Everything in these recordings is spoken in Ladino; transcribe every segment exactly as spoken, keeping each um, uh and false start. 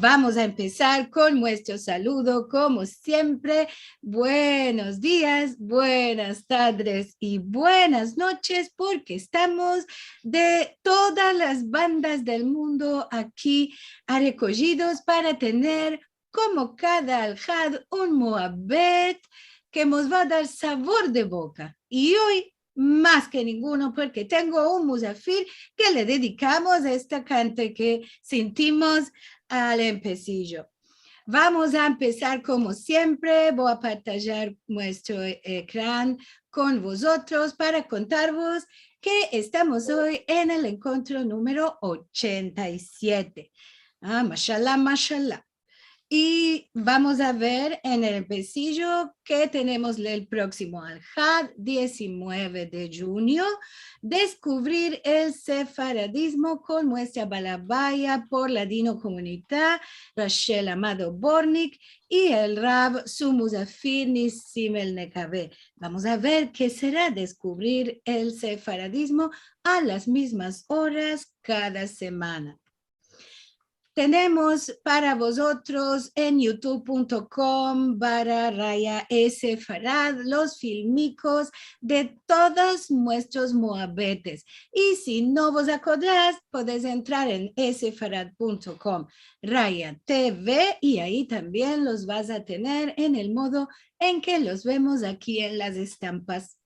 Vamos a empesar kon muestro saludo, komo siempre. Buenos dias, buenas tadres i buenas noches, porke estamos de todas las bandas del mundo aki arrekojidos para tener, komo kada alhad, un muabet ke mos va a dar savor de boka. I oy mas ke ninguno, porke tengo un muzafir ke le dedikamos esta kante ke sintimos al empesijo. Vamos a empesar komo siempre. Vo a partajar muestro ekran kon vozotros para kontarvos ke estamos oy en el enkontro numero ochenta i siete. Ah, mashallah, mashallah. I vamos a ver en el empesijo ke tenemos el proksimo alhad, diezinueve de djunio, deskuvrir el sefaradizmo kon muestra balabaya por Ladino Komunita, Rachel Amado Bortnick, i el rav su muzafir Nissim Elnekave. Vamos a ver ke sera deskuvrir el sefaradizmo a las mizmas oras kada semana. Tenemos para vozotros en youtube punto com barra raya sefarad los filmikos de todos muestros muabetes. I si no vos akodras, podes entrar en sefarad punto com raya T V i ayi tambien los vas a tener en el modo en ke los vemos aki en las estampas.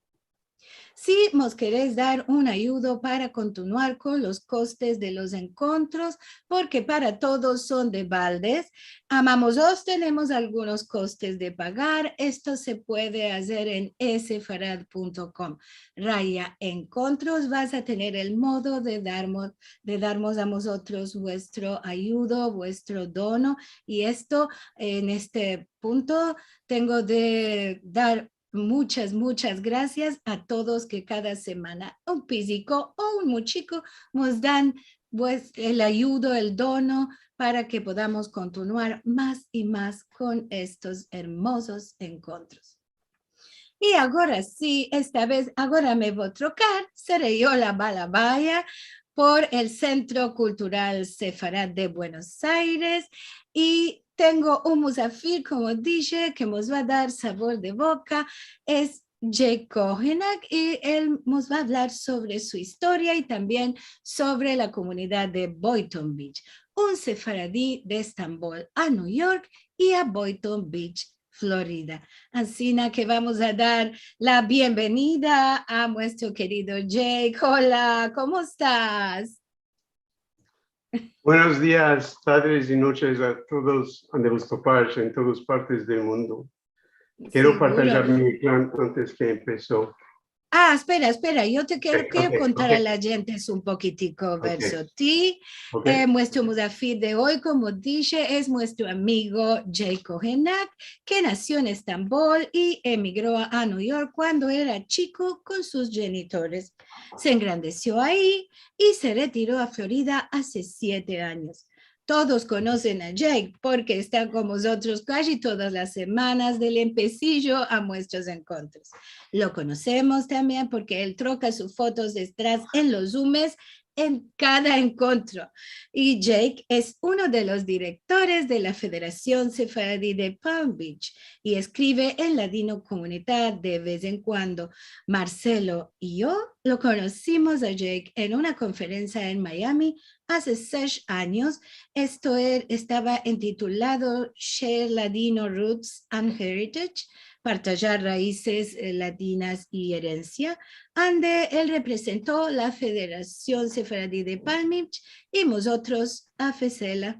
Si mos keres dar un ayudo para kontinuar kon los kostes de los enkontros, porke para todos son de baldes, amamos os, tenemos algunos kostes de pagar. Esto se puede azer en sefarad punto com raya enkontros. Vas a tener el modo de darmos, de darmos a mozotros vuestro ayudo, vuestro dono, i esto, en este punto, tengo de dar muchas, muchas grasias a todos ke kada semana un piziko o un muchiko mos dan, pues, el ayudo, el dono, para ke podamos kontinuar mas i mas kon estos ermozos enkontros. I agora si, esta vez, agora me vo a trokar, sere yo la balabaya por el Sentro Kultural Sefarad de Buenos Aires, i tengo un muzafir, komo dishe, ke mos va a dar savor de boka, es Jake Kohenak, i el mos va a avlar sovre su istoria i tambien sovre la komunidad de Boynton Beach, un sefaradi de Estambol a New York i a Boynton Beach, Florida. Ansina ke vamos a dar la bienvenida a muestro kerido Jake. Hola, komo estas? Buenos dias, tadres i noches a todos ande vos topash en todas partes del mundo. Kero partajar mi ekran antes ke empeso. Ah, espera, espera, yo te kero, kero kontar a la djente un pokitiko verso ti. Eh, muestro muzafir de oy, komo dishe, es muestro amigo Jake Kohenak, ke nasio en Estambol i emigro a New York kuando era chiko kon sus djenitores. Se engrandesio ayi i se retiro a Florida aze siete anyos. Todos konosen a Jake porke esta kon mozotros kaji todas las semanas del empesijo a muestros enkontros. Lo konosemos tambien porke el troka sus fotos de estras en los zumes en kada enkontro. I Jake es uno de los direktores de la Federasion Sefaradi de Palm Beach i eskrive en Ladino Komunita de vez en kuando. Marcelo i yo lo konosimos a Jake en una konferensia en Miami aze sesh anyos. Esto er, estava entitulado Share Ladino Roots and Heritage, Partajar Raizes, eh, Ladinas i Erensia, ande el represento la Federasion Sefaradi de Palm Beach i mozotros a Fesela.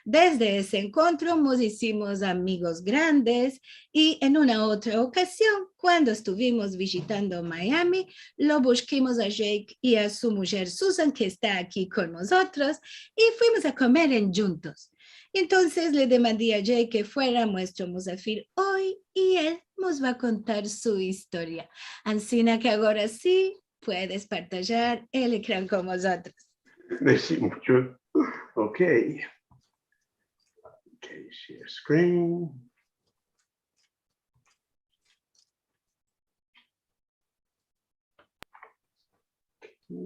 Desde ese enkontro mos izimos amigos grandes i en una otra okasion, kuando estuvimos vijitando Miami, lo bushkimos a Jake i a su mujer Susan, ke esta aki kon mozotros, i fuimos a komer endjuntos. Entonses le demandi a Jake ke fuera muestro muzafir oy i el mos va a kontar su istoria. Ansina ke agora si, puedes partajar el ekran kon mozotros. Mersi muncho. Ok. Ok, share screen. Ok.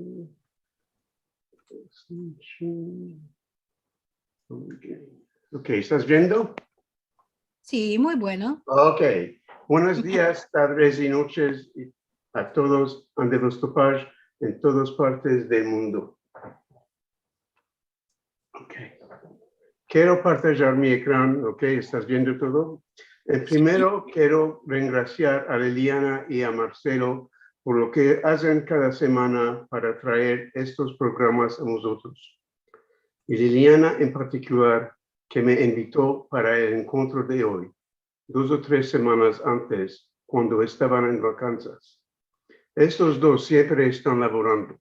Ok. Ok, estas viendo? Si, muy bueno. Ok. Buenos dias, tardes i noches a todos, ande vos topaj en todas partes del mundo. Ok. Kero partajar mi ekran, ok, estas viendo todo? Eh, primero, kero rengrasiar a Liliana i a Marcelo por lo ke azen kada semana para traer estos programas a mozotros. I Liliana en partikular, ke me invito para el enkontro de oy, dos o tres semanas antes, kuando estavan en vakansas. Estos dos siempre estan lavorando.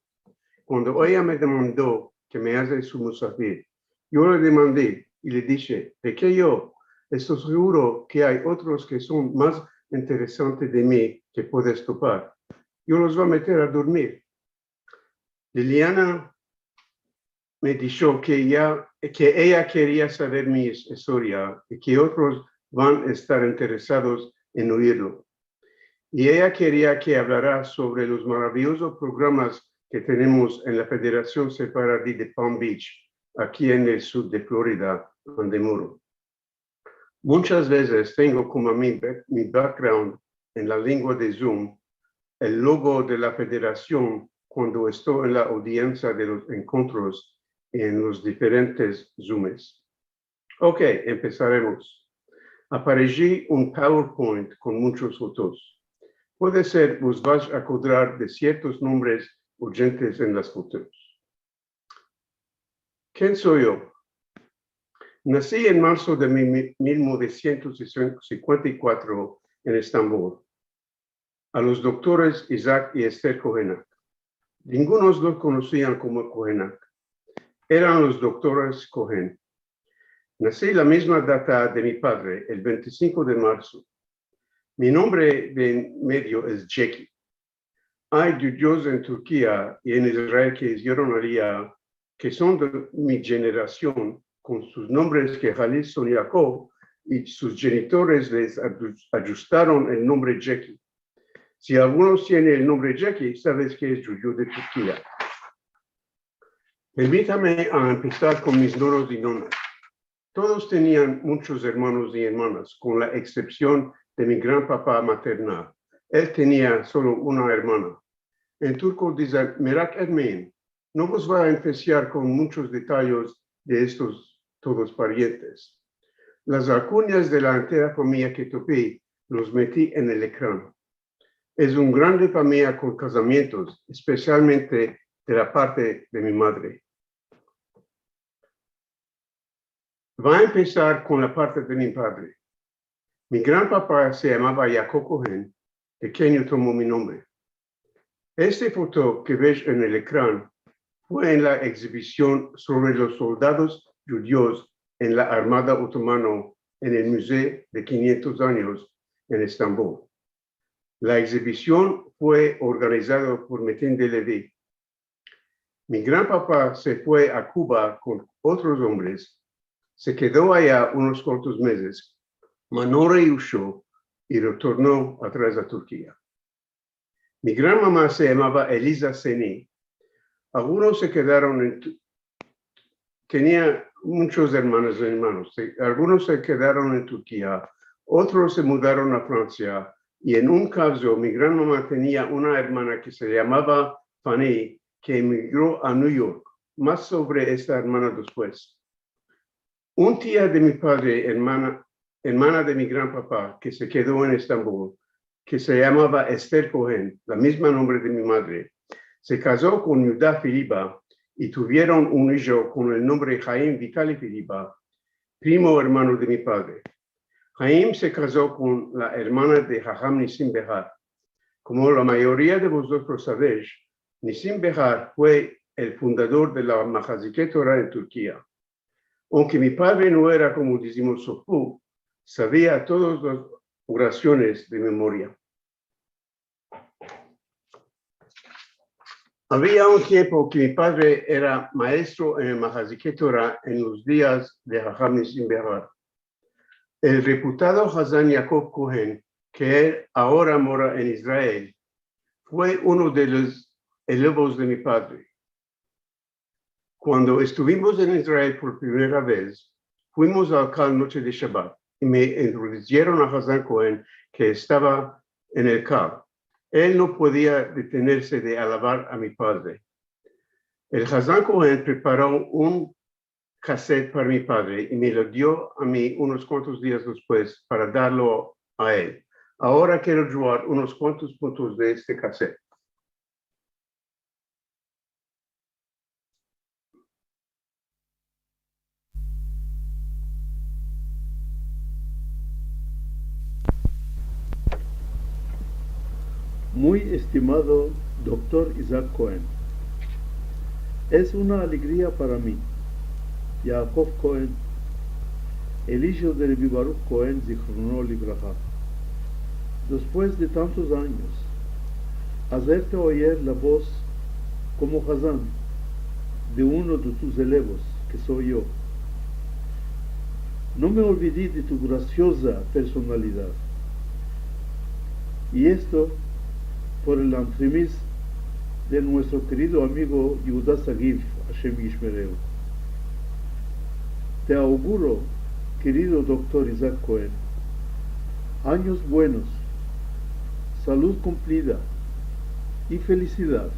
Kuando eya me demando ke me aze su musafir, yo le demandi i le dishe, "De ke yo? Esto seguro ke ay otros ke son mas interesante de mi ke puedes topar. Yo los vo a meter a dormir." Liliana me disho ke eya, ke eya keria saver mi es-, istoria i ke otros van a estar interesados en oirlo. I eya keria ke avlara sovre los maraviyozos programas ke tenemos en la Federasion Sefaradi de Palm Beach, aki en el sud de Florida, ande moro. Munchas vezes tengo komo mi back-, mi background en la lengua de Zoom el logo de la Federasion kuando esto en la audiensia de los enkontros i en los diferentes Zooms. Ok, empesaremos. Apareshi un PowerPoint kon munchos fotos. Puede ser vos vash a akodrar de siertos nombres oyentes en las fotos. Ken so yo? Nasi en marso de mi-, mi-, mil novesientos sinkuenta i kuatro en Estambol, a los doktores Isaac i Esther Kohenak. Ningunos los konosian komo Kohenak. Eran los doktores Kohen. Nasi la mizma data de mi padre, el vente i sinko de marso. Mi nombre de en medio es Jeki. Ay djudios en Turkia i en Israel ke izieron aliya, ke son de mi jenerasion, kon sus nombres ke Halil son Yakov, i sus jenitores les aju-, ajustaron el nombre Jeki. Si algunos tienen el nombre Jeki, saves ke es djudio de Turkia. Permitame a empesar kon mis nonos i nonas. Todos tenian munchos ermanos i ermanas, kon la eksepsion de mi gran papa maternal. El tenia solo una ermana. En turko dizen merak etmeyin. No vos vo a enfesiar kon munchos detayos de estos todos parientes. Las alkunyas de la entera famiya ke topi los meti en el ekran. Es un grande famiya kon kazamientos, espesialmente de la parte de mi madre. Vo a empesar kon la parte de mi padre. Mi gran papa se yamava Yakov Kohen, de ken yo tomo mi nombre. Este foto ke ves en el ekran fue en la egzibision sovre los soldados djudios en la Armada Otomano en el Muzeo de Kinyentos Anyos en Estambol. La egzibision fue organizado por Metin de Levi. Mi gran papa se fue a Kuba kon otros ombres, se kedo aya unos kuantos mezes, ma no reyusho i retorno atras a Turkia. Mi gran mama se yamava Eliza Seni. Algunos se kedaron en Tu-, tenia munchos ermanos i ermanos. Se, algunos se kedaron en Turkia, otros se mudaron a Fransia, i en un kavzo, mi gran mama tenia una ermana ke se yamava Fanny, ke emigro a New York. Mas sovre esta ermana despues. Un tia de mi padre, ermana, ermana de mi gran papa, ke se kedo en Estambol, ke se yamava Esther Kohen, la mizma nombre de mi madre, se kazo kon Yuda Filiba i tuvieron un ijo kon el nombre Haim Vitali Filiba, primo ermano de mi padre. Haim se kazo kon la ermana de Haham Nisim Behar. Komo la mayoria de vozotros savesh, Nisim Behar fue el fundador de la Mahazike Torah en Turkia. Ounke mi padre no era, komo dizimos, sofu, savia todas las orasiones de memoria. Avia un tiempo ke mi padre era maestro en el Mahazike Torah en los dias de Haham Nisim Behar. El reputado Hazan Yakov Kohen, ke el agora mora en Israel, fue uno de los elevos de mi padre. Kuando estuvimos en Israel por primera vez, Fuimos al kal noche de Shabat i me introdusieron a Hazan Kohen, ke estava en el kal. El no podia detenerse de alavar a mi padre. El Hazan Kohen preparo un kaset para mi padre i me lo dio a mi unos kuantos dias despues para darlo a el. Agora kero djuar unos kuantos puntos de este kaset. Muy estimado doktor Isaac Kohen, es una alegria para mi, Yaakov Kohen, el ijo de Rabbi Baruch Kohen, zikhrono livraha, despues de tantos anyos, azerte oyer la voz komo hazan de uno de tus elevos, ke so yo. No me olvidi de tu grasioza personalidad. I esto por el entremes de muestro kerido amigo Yehuda Sagiv, Hashem Yishmereu. Te auguro, kerido doktor Isaac Kohen, anyos buenos, salud kumplida i felisidad.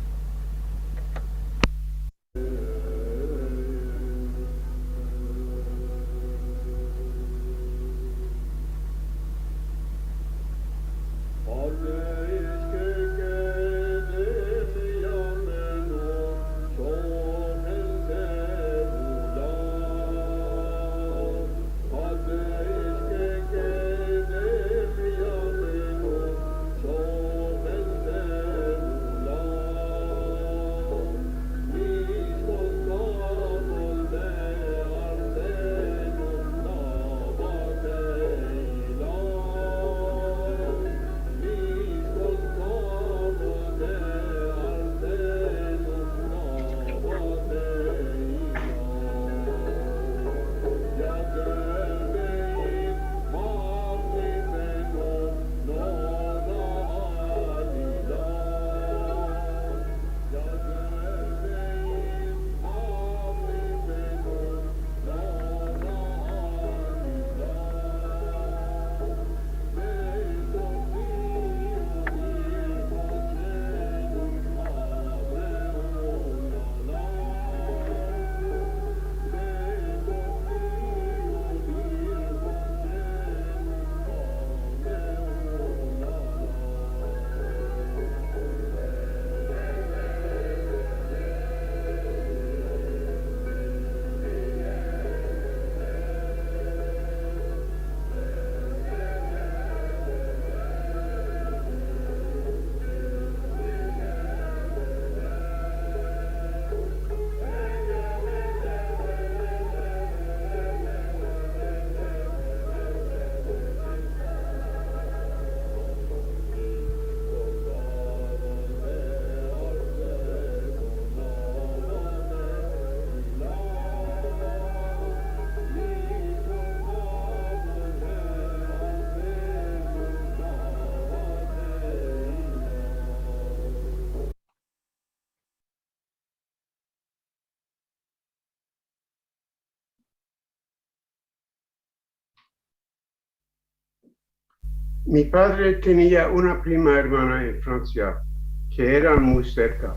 Mi padre tenia una prima ermana en Fransia, ke eran muy serka.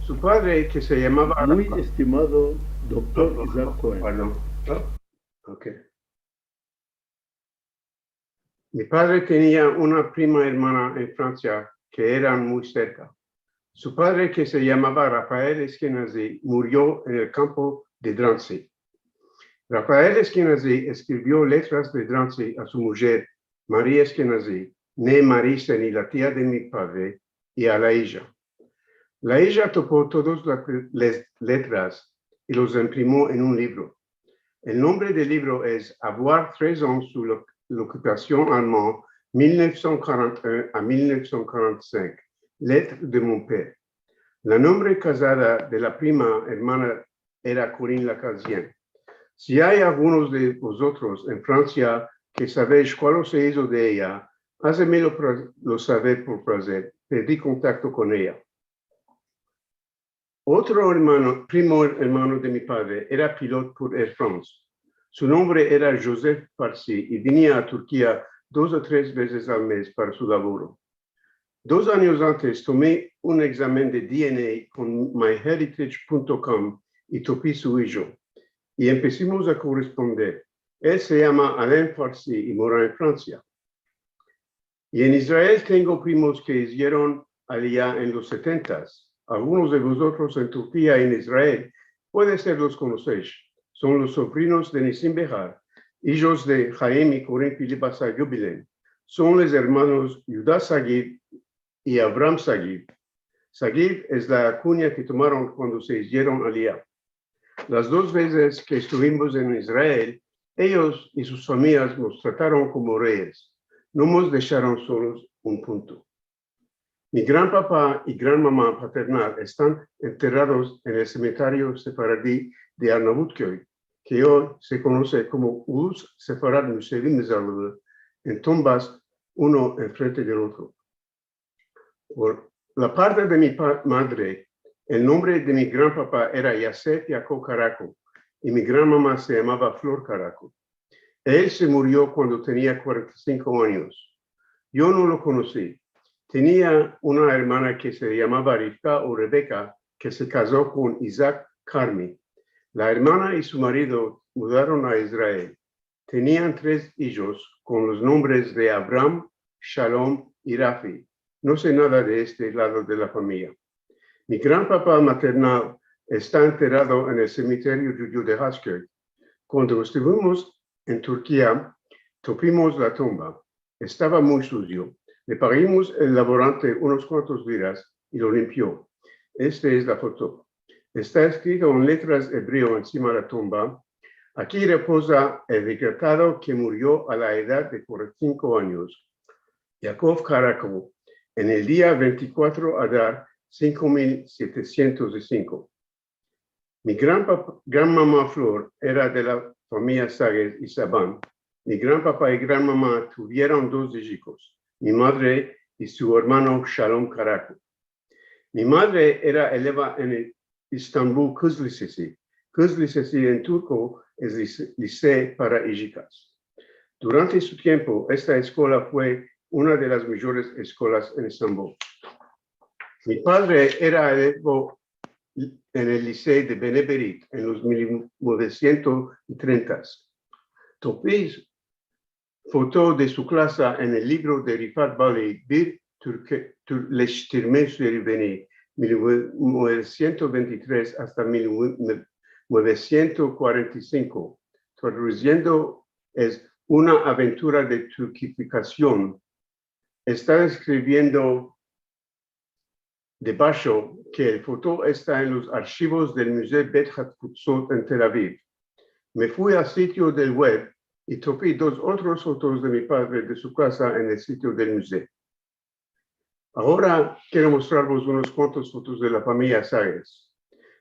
Su padre, ke se yamava Muy Rafa-, estimado doktor Isaac Kohen. Pardon. Oh, ok. Mi padre tenia una prima ermana en Fransia ke eran muy serka. Su padre, ke se yamava Rafael Eskenazi, murio en el kampo de Drancy. Rafael Eskenazi eskrivio letras de Drancy a su mujer, Marie Eskenazi, ne Marie Seni, la tia de mi padre, i a la ija. La ija topo todas las letras i los imprimo en un livro. El nombre del livro es Avoir treize ans sous l'oc-, l'occupation allemande, mil neuf cent quarante et un à mil neuf cent quarante-cinq, Lettres de mon père. La nombre kazada de la prima ermana era Corinne Lacazienne. Si ay algunos de vozotros en Fransia ke savesh kualo se izo de eya, azemelo pra-, lo saver por plazer. Perdi kontakto kon eya. Otro ermano, primo ermano de mi padre, era pilot por Air France. Su nombre era Joseph Farsi i venia a Turkia dos a tres vezes al mez para su lavoro. Dos anyos antes tomi un egzamen de D N A kon my heritage punto com i topi su ijo. I empesimos a korresponder. El se yama Alain Farsi i mora en Fransia. I en Israel tengo primos ke izieron aliya en los setentas. Algunos de vozotros en Turkia i en Israel puede ser los konosesh. Son los sobrinos de Nisim Behar, ijos de Haim i Korin Piliba Sagibilen. Son los ermanos Yuda Sagiv i Avram Sagiv. Sagiv es la kunya ke tomaron kuando se izieron aliya. Las dos vezes ke estuvimos en Israel, eyos i sus famiyas mos trataron komo reyes. No mos desharon solos un punto. Mi gran papa i gran mama paternal estan enterrados en el sementerio sefaradi de Arnavutköy, ke oy se konose komo Ulus Sefarad Musevim Mezarlığı, en tumbas uno enfrente del otro. Por la parte de mi pa-, madre, el nombre de mi gran papa era Yasef Yakov Karako i mi gran mama se yamava Flor Karako. El se murio kuando tenia kuarenta i sinko anyos. Yo no lo konosi. Tenia una ermana ke se yamava Rivka o Rebeka, ke se kazo kon Isaac Karmi. La ermana i su marido mudaron a Israel. Tenian tres ijos kon los nombres de Avram, Shalom i Rafi. No se nada de este lado de la famiya. Mi gran papa maternal esta enterrado en el sementerio djudio de Hasköy. Kuando estuvimos en Turkia, topimos la tumba. Estava muy suzio. Le pagimos el lavorante unos kuantos liras i lo limpio. Este es la foto. Esta eskrito en letras ebreo ensima la tumba: "Aki repoza el regretado ke murio a la edad de kuarenta i sinko anyos, Yakov Karako, en el dia ventikuatro Adar sinko mil sietesientos i sinko". Mi gran pap-, gran mama Flor era de la famiya Sages i Saban. Mi gran papa i gran mama tuvieron dos ijikos. Mi madre i su ermano Shalom Karako. Mi madre era eleva en el Istanbul Kız Lisesi. Kız Lisesi en turko es lise-, lise para ijikas. Durante su tiempo, esta eskola fue una de las mijores eskolas en Estambul. Mi padre era elevo en el liseo de Bene Berit en los mil novesientos i trentas. Topi foto de su klasa en el livro de Rifat Bali, Bir Türke-, Türleştirme Serüveni, mil novesientos veintitrés asta mil novesientos kuarenta i sinko. Tradusiendo, es una aventura de türkifikasion. Esta eskriviendo debasho ke el foto esta en los arshivos del Muzeo Bet Hatfutsot en Tel Aviv. Me fui al sitio del web i topi dos otros fotos de mi padre de su kasa en el sitio del muzeo. Agora kero mostrarvos unos kuantos fotos de la famiya Sages.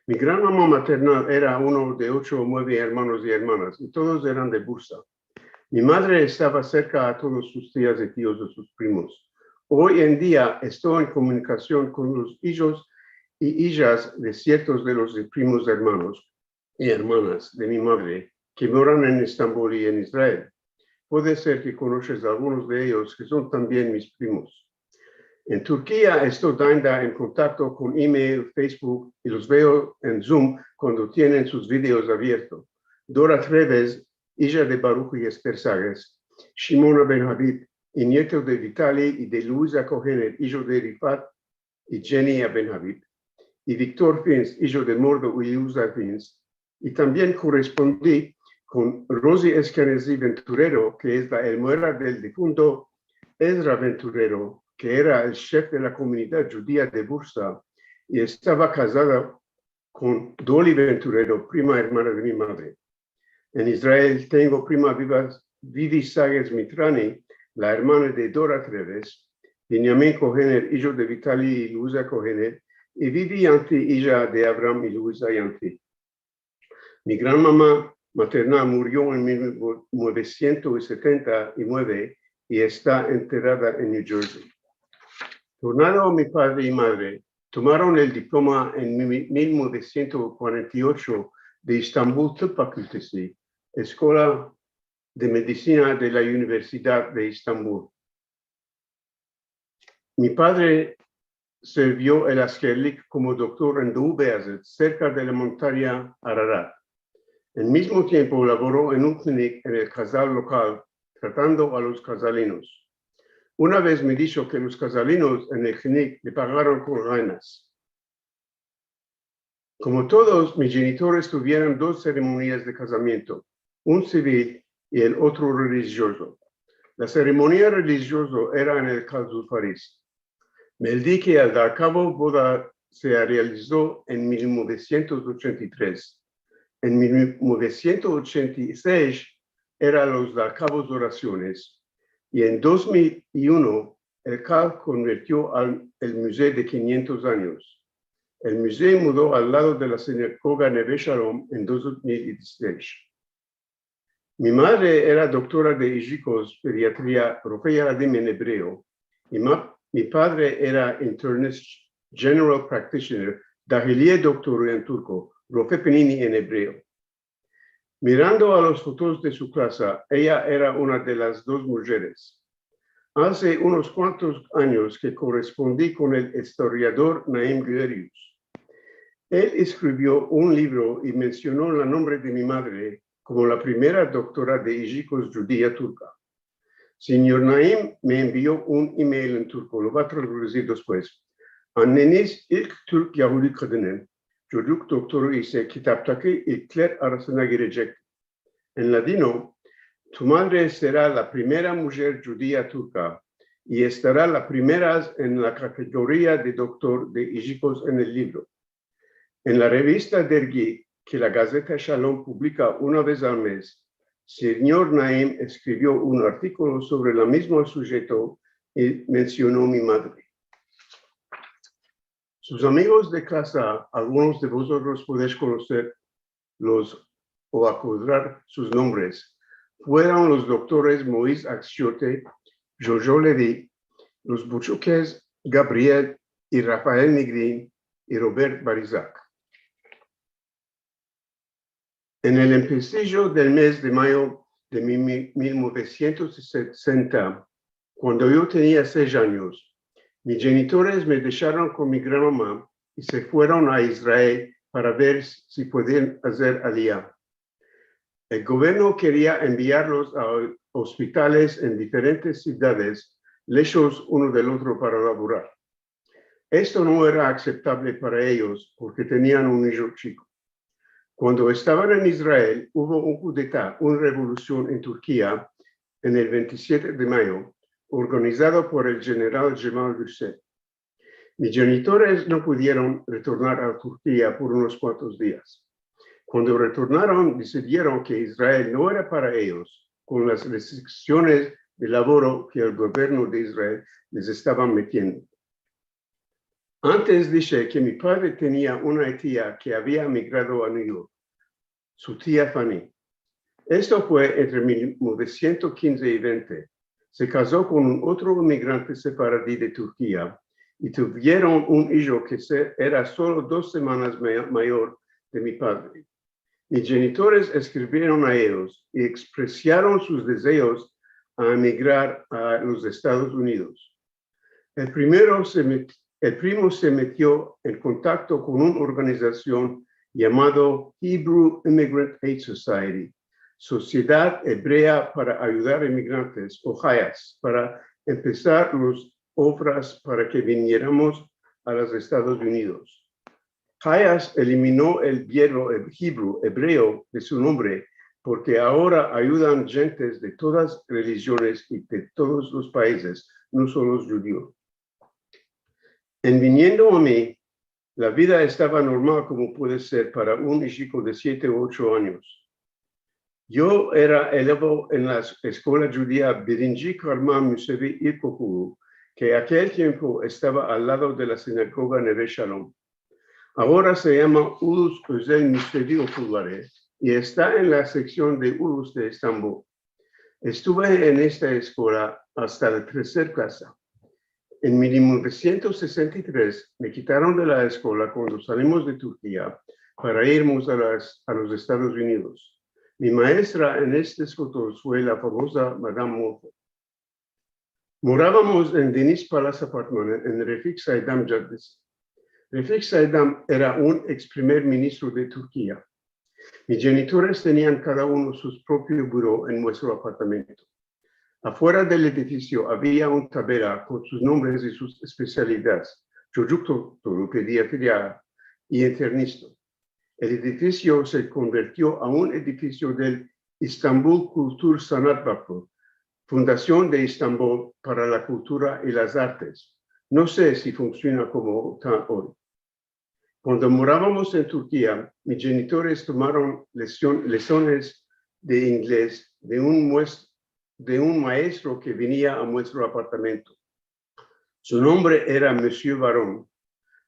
Mi gran mama maternal era uno de ocho o mueve ermanos i ermanas, i todos eran de Bursa. Mi madre estava serka a todos sus tias i tios de sus primos. Oy en dia esto en komunikasion kon los ijos i ijas de siertos de los primos ermanos i ermanas de mi madre ke moran en Estambul i en Israel. Puede ser ke konoshas algunos de eyos ke son tambien mis primos. En Turkia esto dainda en kontakto kon email, Facebook i los veo en Zoom kuando tienen sus videos aviertos. Dora Treves, ija de Baruch i Ester Sages, Shimona Ben Habib, i nieto de Vitali i de Luiza Kohener, ijo de Rifat i Jenny Ben Habib, i Viktor Fins, ijo de Mordo i Luiza Fins, i tambien korrespondi kon Rosie Eskenazi Venturero, ke es la ermana del difunto Ezra Venturero, ke era el shef de la komunidad djudia de Bursa i estava kazada kon Doli Venturero, prima ermana de mi madre. En Israel tengo prima viva, Vivi Sages Mitrani, la ermana de Dora Treves, Binyamin Kohener, ijo de Vitali i Luiza Kohener, i Vivi Yanti, ija de Avram i Luiza Yanti. Mi gran mama maternal murio en mil novesientos setenta i mueve i esta enterrada en New Jersey. Tornando a mi padre i madre, tomaron el diploma en mi-, mil novesientos kuarenta i ocho de Estambul Tıp Fakültesi, Eskola de Medisina de la Universidad de Estambul. Mi padre servio el askerlik komo doktor en Doğu Beyazıt, serka de la montanya Ararat. Al mizmo tiempo lavoro en un klinik en el kazal lokal, tratando a los kazalinos. Una vez me disho ke los kazalinos en el klinik le pagaron kon gaynas. Komo todos, mis jenitores tuvieron dos seremonias de kazamiento, un sivil i el otro relijiozo. La seremonia relijiozo era en el Kazul Faris. Me di ke el dalkavo boda se realizo en mil novesientos ochenta i tres. En mil novesientos ochenta i sesh era los dalkavos orasiones, i en dos mil i uno el kal konvertio al, el muzey de kinyentos anyos. El muzey mudo al lado de la sinagoga Neve Shalom en dos mil i dizisesh. Mi madre era doktora de ijikos, pediatria, rofe yaladim en ebreo, i ma-, mi padre era internist, general practitioner, dahiliye doktori en turko, rofe penini en ebreo. Mirando a los fotos de su klasa, eya era una de las dos mujeres. Aze unos kuantos anyos ke korespondi kon el istoriador Naim Guerius. El eskrivio un livro i mensiono la nombre de mi madre komo la primera doktora de ijikos djudia turka. Sinyor Naim me envio un email en turko, lo vo a tradusir despues. Anneniz ilk Türk Yahudi kadını, çocuk doktoru ise kitaptaki ilkler arasına girecek. En ladino, tu madre sera la primera mujer djudia turka i estara la primera en la kategoria de doktor de ijikos en el livro. En la revista Dergi, ke la gazeta Shalom publika una vez al mes, sinyor Naim eskrivio un artikolo sovre la mizmo sujeto i mensiono mi madre. Sus amigos de klasa, algunos de vozotros podesh konoserlos o akodrar sus nombres, fueron los doktores Moiz Aksiote, Jojo Levi, los buchukes Gabriel i Rafael Nigrin i Robert Barizak. En el empesijo del mes de mayo de mi-, mi-, mil novesientos sesenta, kuando yo tenia sesh anyos, mis jenitores me desharon kon mi granmama i se fueron a Israel para ver si podian azer aliya. El governo keria enviarlos a ospitales en diferentes sivdades, leshos uno del otro, para lavorar. Esto no era akseptable para eyos porke tenian un ijo chiko. Kuando estavan en Israel, uvo un kudeta, una revolusion en Turkia, en el ventisiete de mayo, organizado por el jeneral Cemal Gürsel. Mis jenitores no pudieron retornar a Turkia por unos kuantos dias. Kuando retornaron, desidieron ke Israel no era para eyos, kon las restriksiones de lavoro ke el governo de Israel les estavan metiendo. Antes dishe ke mi padre tenia una tia ke avia emigrado a New York, su tia Fanny. Esto fue entre mil novesientos kinze i vente. Se kazo kon un otro emigrante sefaradi de Turkia i tuvieron un ijo ke se-, era solo dos semanas may-, mayor de mi padre. Mis jenitores eskrivieron a eyos i ekspresiaron sus dezeos a emigrar a los Estados Unidos. El primero se met-, el primo se metio en kontakto kon una organizasion yamado Hebrew Immigrant Aid Society, Sociedad Hebrea para Ayudar Emigrantes, o HIAS, para empesar las ovras para ke vinieramos a los Estados Unidos. HIAS elimino el vierbo heb-, hebru, ebreo, de su nombre, porke agora ayudan djentes de todas relijiones i de todos los paizes, no solo los djudios. En viniendo a mi, la vida estava normal komo puede ser para un ishiko de siete u ocho anyos. Yo era elevo en la es-, eskola djudia Birinci Karman Musevi İlkokulu, ke akel tiempo estava al lado de la sinagoga Neve Shalom. Agora se yama Ulus Ozel Musevi Okulları i esta en la seksion de Ulus de Estambul. Estuve en esta eskola asta la terser klasa. En mil novesientos sesenta i tres me kitaron de la eskola kuando salimos de Turkia para irmos a las, a los Estados Unidos. Mi maestra en estes fotos fue la famoza Madam Moffat. Moravamos en Deniz Palas Apartman, en Refik Saydam Caddesi. Refik Saydam era un eks primer ministro de Turkia. Mis djenitores tenian kada uno su proprio buro en muestro apartamento. Afuera del edifisio avia un tabela kon sus nombres i sus espesialidades, çocuk doktoru, pediatria i internista. El edifisio se konvertio a un edifisio del Istanbul Kultur Sanat Vakfı, Fundasion de Istanbul para la Kultura i las Artes. No se si funksiona komo ta oy. Kuando moravamos en Turkia, mis djenitores tomaron lesion-, lesiones de inglez de un mues-, de un maestro ke venia a muestro apartamento. Su nombre era Monsieur Varon.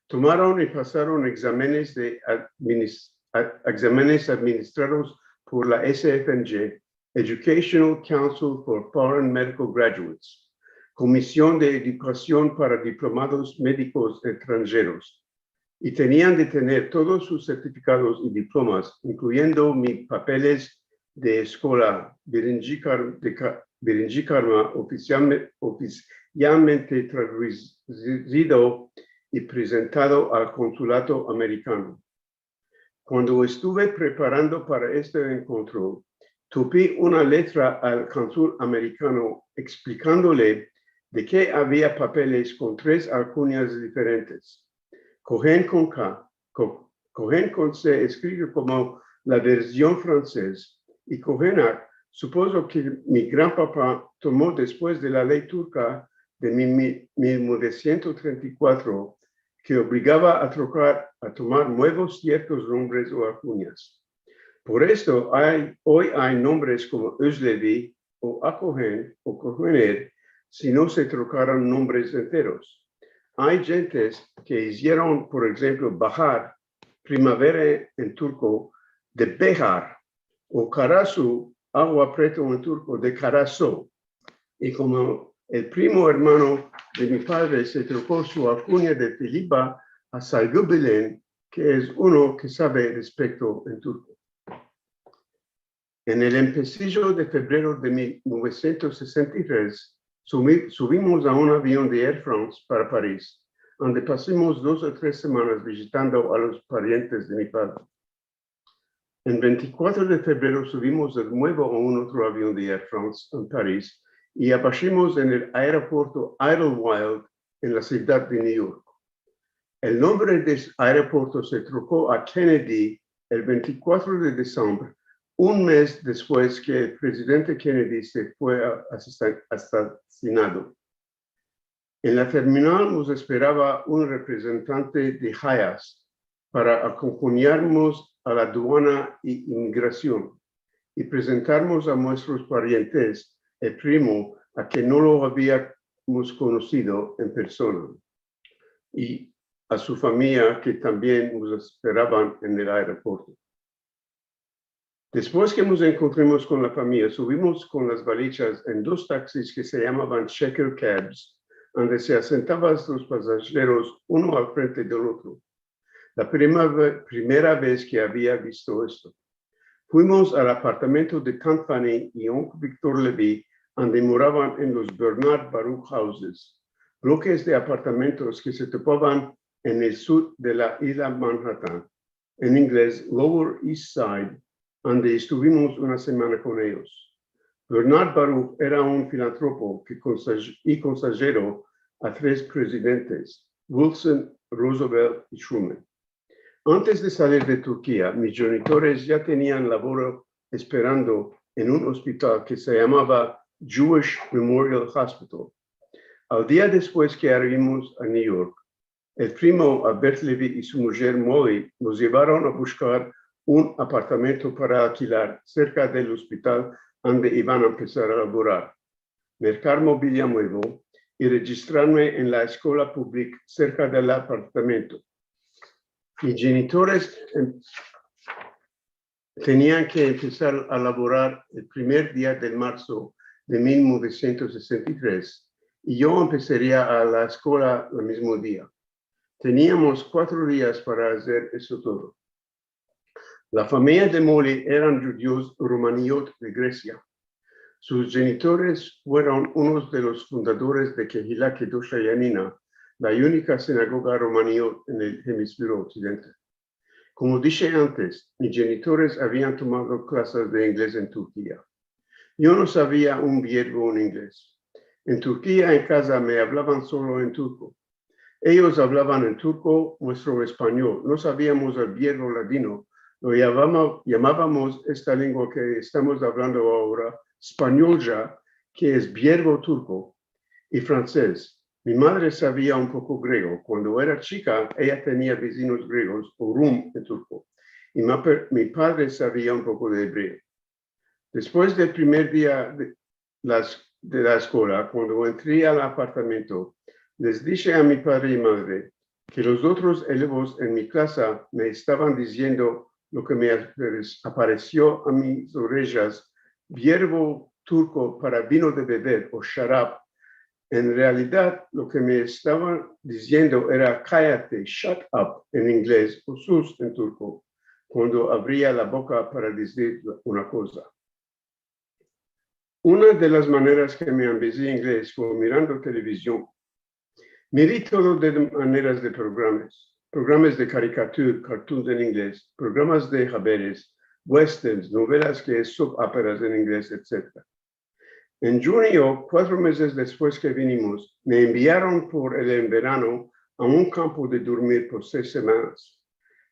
Tomaron i pasaron egzamenes de adminis-, a-, egzamenes administrados por la S F M G, Educational Council for Foreign Medical Graduates, Komision de Edukasion para Diplomados Medikos Estranjeros, i tenian de tener todos sus sertifikados i diplomas, inkluyendo mis papeles de eskola, birinci kar-, de ka-, birinci karma, ofisialme-, ofisialmente tradusido i prezentado al konsulado amerikano. Kuando estuve preparando para este enkontro, topi una letra al konsul amerikano eksplikandole de ke avia papeles kon tres alkunyas diferentes. Kohen kon K, Ko-, Kohen kon C, eskrive komo la version fransez, i Kohenak, supozo ke mi granpapa tomo despues de la ley turka de mi-, mi-, mil novesientos trenta i kuatro, ke obligava a trokar, a tomar muevos siertos nombres o alkunyas. Por esto, ay, oy ay nombres komo Ozlevi o Akohen o Kohener, si no se trokaran nombres enteros. Ay djentes ke izieron, por enshemplo, bahar, primavera en turko, de behar, o karasu, agua preto en turko, de karaso. I komo el primo ermano de mi padre se troko su alkunya de Filiba a Saygı Bilen, ke es uno ke save respekto en turko. En el empesijo de febrero de mil novesientos sesenta i tres, subi-, subimos a un avion de Air France para Paris, ande pasimos dos o tres semanas vizitando a los parientes de mi padre. En vente i kuatro de febrero subimos de muevo a un otro avion de Air France en Paris i abashimos en el aeroporto Idlewild en la sivdad de New York. El nombre de este aeroporto se troko a Kennedy el vente i kuatro de disembre, un mes despues ke el prezidente Kennedy se fue a-, asesina-, asesinado. En la terminal mos esperava un reprezentante de Hayas para akompanyarmos a la aduana i imigrasion i prezentarmos a muestros parientes, el primo, a ke no lo aviamos konosido en persona, i a su famiya ke tambien mos esperavan en el aeroporto. Despues ke mos enkontrimos kon la famiya, subimos kon las valijas en dos taksis ke se yamavan shaker cabs, ande se asentavan los pasajeros uno al frente del otro. La prima ve-, primera vez ke avia visto esto. Fuimos al apartamento de Tant Fanny i Onkel Victor Levy, ande moravan en los Bernard Baruch Houses, blokes de apartamentos ke se topavan en el sud de la isla Manhattan, en inglez Lower East Side, ande estuvimos una semana kon eyos. Bernard Baruch era un filantropo ke konsaj-, i konsajero a tres prezidentes, Wilson, Roosevelt i Truman. Antes de salir de Turkia, mis djenitores ya tenian lavoro esperando en un ospital ke se yamava Jewish Memorial Hospital. Al dia despues ke arivimos a New York, el primo Albert Levy i su mujer Molly mos yevaron a bushkar un apartamento para alkilar serka del ospital ande ivan a empesar a lavorar, merkar mobilia muevo i rejistrarme en la eskola publika serka del apartamento. Mis djenitores em-, tenian ke empesar a lavorar el primer dia de marso de mil novesientos sesenta i tres, i yo empesaria a la eskola el mizmo dia. Teniamos kuatro dias para azer esto todo. La famiya de Moli eran djudios romaniot de Gresia. Sus djenitores fueron unos de los fundadores de Kehila Kedusha Yanina, la unika sinagoga romaniot en el hemisferio oksidente. Komo dishe antes, mis djenitores avian tomado klasas de inglez en Turkia. Yo no savia un bierbo en inglez. En Turkia, en kaza, me avlavan solo en turko. Eyos avlavan en turko, muestro espanyol. No saviamos el bierbo ladino. Lo yamava-, yamavamos esta lengua ke estamos avlando agora, espanyol ya, ke es bierbo turko, i fransez. Mi madre savia un poko grego. Kuando era chika, eya tenia vezinos gregos, o Rum en turko. I ma per-, mi padre savia un poko de ebreo. Despues del primer dia de las, de la eskola, kuando entri al apartamento, les dishe a mi padre i madre ke los otros elevos en mi klasa me estavan diziendo lo ke me apare-, aparesio a mis orejas, bierbo turko para vino de bever o şarap. En realidad, lo ke me estavan diziendo era "kayate", "shut up" en inglez, o "sus" en turko, kuando avria la boka para dizir una koza. Una de las maneras ke me ambezi inglez fue mirando televizion. Miri todo de maneras de programas, programas de karikatura, cartoons en inglez, programas de haberes, westerns, novelas ke es soap operas en inglez, etsetera. En djunio, kuatro mezes despues ke vinimos, me enviaron por el enverano a un kampo de durmir por seis semanas.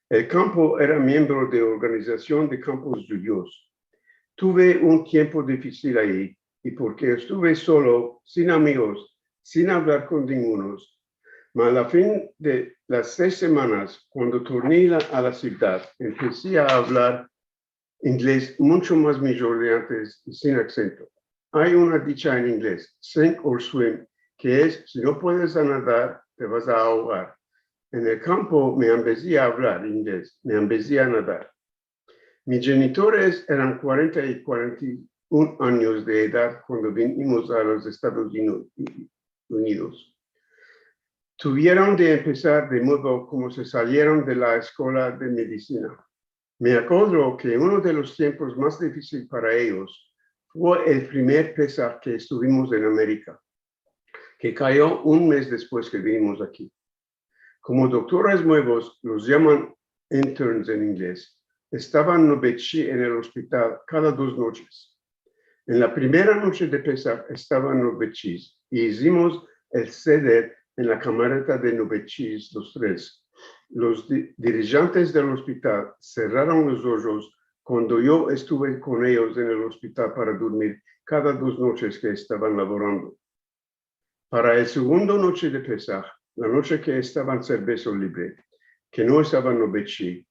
El kampo era miembro de organizasion de kampos djudios. Tuve un tiempo difisil ayi, i porke estuve solo, sin amigos, sin avlar kon ningunos. Ma a la fin de las seis semanas, kuando torni la, a la sivdad, empesi a avlar inglez muncho mas mijor de antes i sin aksento. Ay una dicha en inglez, "Sink or swim", ke es, si no puedes a nadar, te vas a ahogar. En el kampo me ambezi a avlar inglez, me ambezi a nadar. Mis djenitores eran kuarenta i kuarenta i un anyos de edad kuando vinimos a los Estados Uni-, Unidos. Tuvieron de empesar de muevo komo se salieron de la eskola de medisina. Me akodro ke uno de los tiempos mas difisil para eyos fue el primer Pesah ke estuvimos en Amerika, ke kayo un mez despues ke vinimos aki. Komo doktores muevos, los yaman interns en inglez, estavan novetshi en el ospital kada dos noches. En la primera noche de Pesah estavan novetshis i izimos el seder en la kamareta de novetshis los tres. Los di-, dirijentes del ospital serraron los ojos kuando yo estuve kon eyos en el ospital para durmir kada dos noches ke estavan lavorando. Para el segundo noche de Pesah, la noche ke estavan serveso libre, ke no estavan novetshi,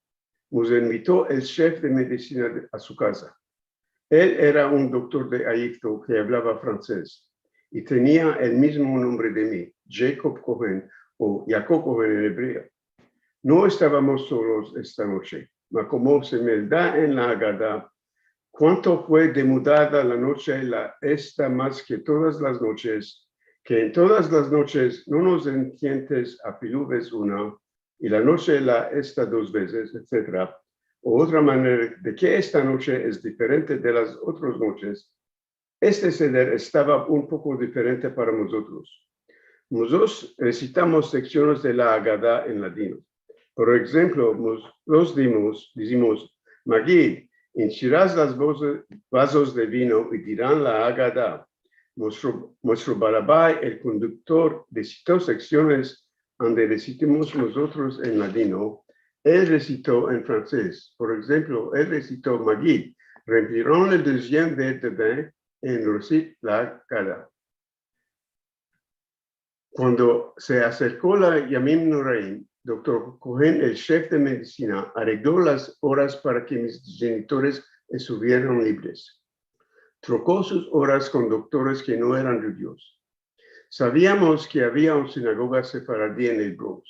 mos invito el shef de medisina de, a su kaza. El era un doktor de Ayifto ke avlava fransez i tenia el mizmo nombre de mi, Jacob Cohen o Yaakov Cohen en ebreo. No estavamos solos esta noche, ma komo se me da en la Agada, kuanto fue demudada la noche la esta mas ke todas las noches, ke en todas las noches no mos entiendes afilu vez una, i la noche la esta dos vezes, etsetera. O otra manera de ke esta noche es diferente de las otras noches, este seder estava un poko diferente para mozotros. Mozotros resitamos seksiones de la Agada en ladino. Por enshemplo, mos-, los dimos, dizimos, "Magid, inchiras las voze-, vazos de vino i diran la Agada." Muestro, muestro balabay, el konduktor, resito seksiones ande resitimos mozotros en ladino, el resito en fransez. Por enshemplo, el resito, "Magid, rempliron le deziem ver de vin en resit la Agada." Kuando se aserko la Yamim Noraim, doktor Cohen, el shef de medisina, areglo las oras para ke mis djenitores estuvieran libres. Troko sus oras kon doktores ke no eran djudios. Saviamos ke avia un sinagoga sefaradi en el Bronx.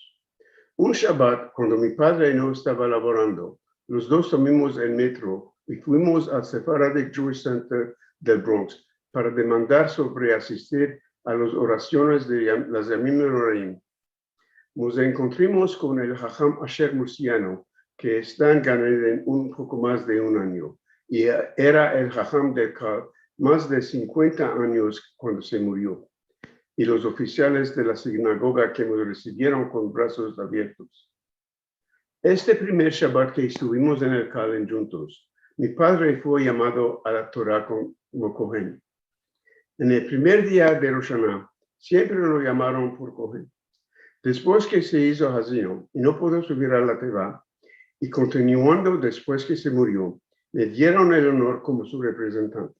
Un Shabat, kuando mi padre no estava lavorando, los dos tomimos el metro i fuimos al Sephardic Jewish Center del Bronx para demandar sovre asistir a las orasiones de Yam-, las Yamim Noraim. Mos enkontrimos kon el Haham Asher Mursiano, ke esta en Gan Eden un poko mas de un anyo, i era el haham del kal mas de sinkuenta anyos kuando se murio, i los ofisiales de la sinagoga ke mos resivieron kon brazos aviertos. Este primer Shabat ke estuvimos en el kal endjuntos, mi padre fue yamado a la Torah komo kohen. En el primer dia de Rosh Ashana, siempre lo yamaron por kohen. Despues ke se izo hazino i no pudo suvir a la teva, i kontinuando despues ke se murio, le dieron el onor komo su reprezentante.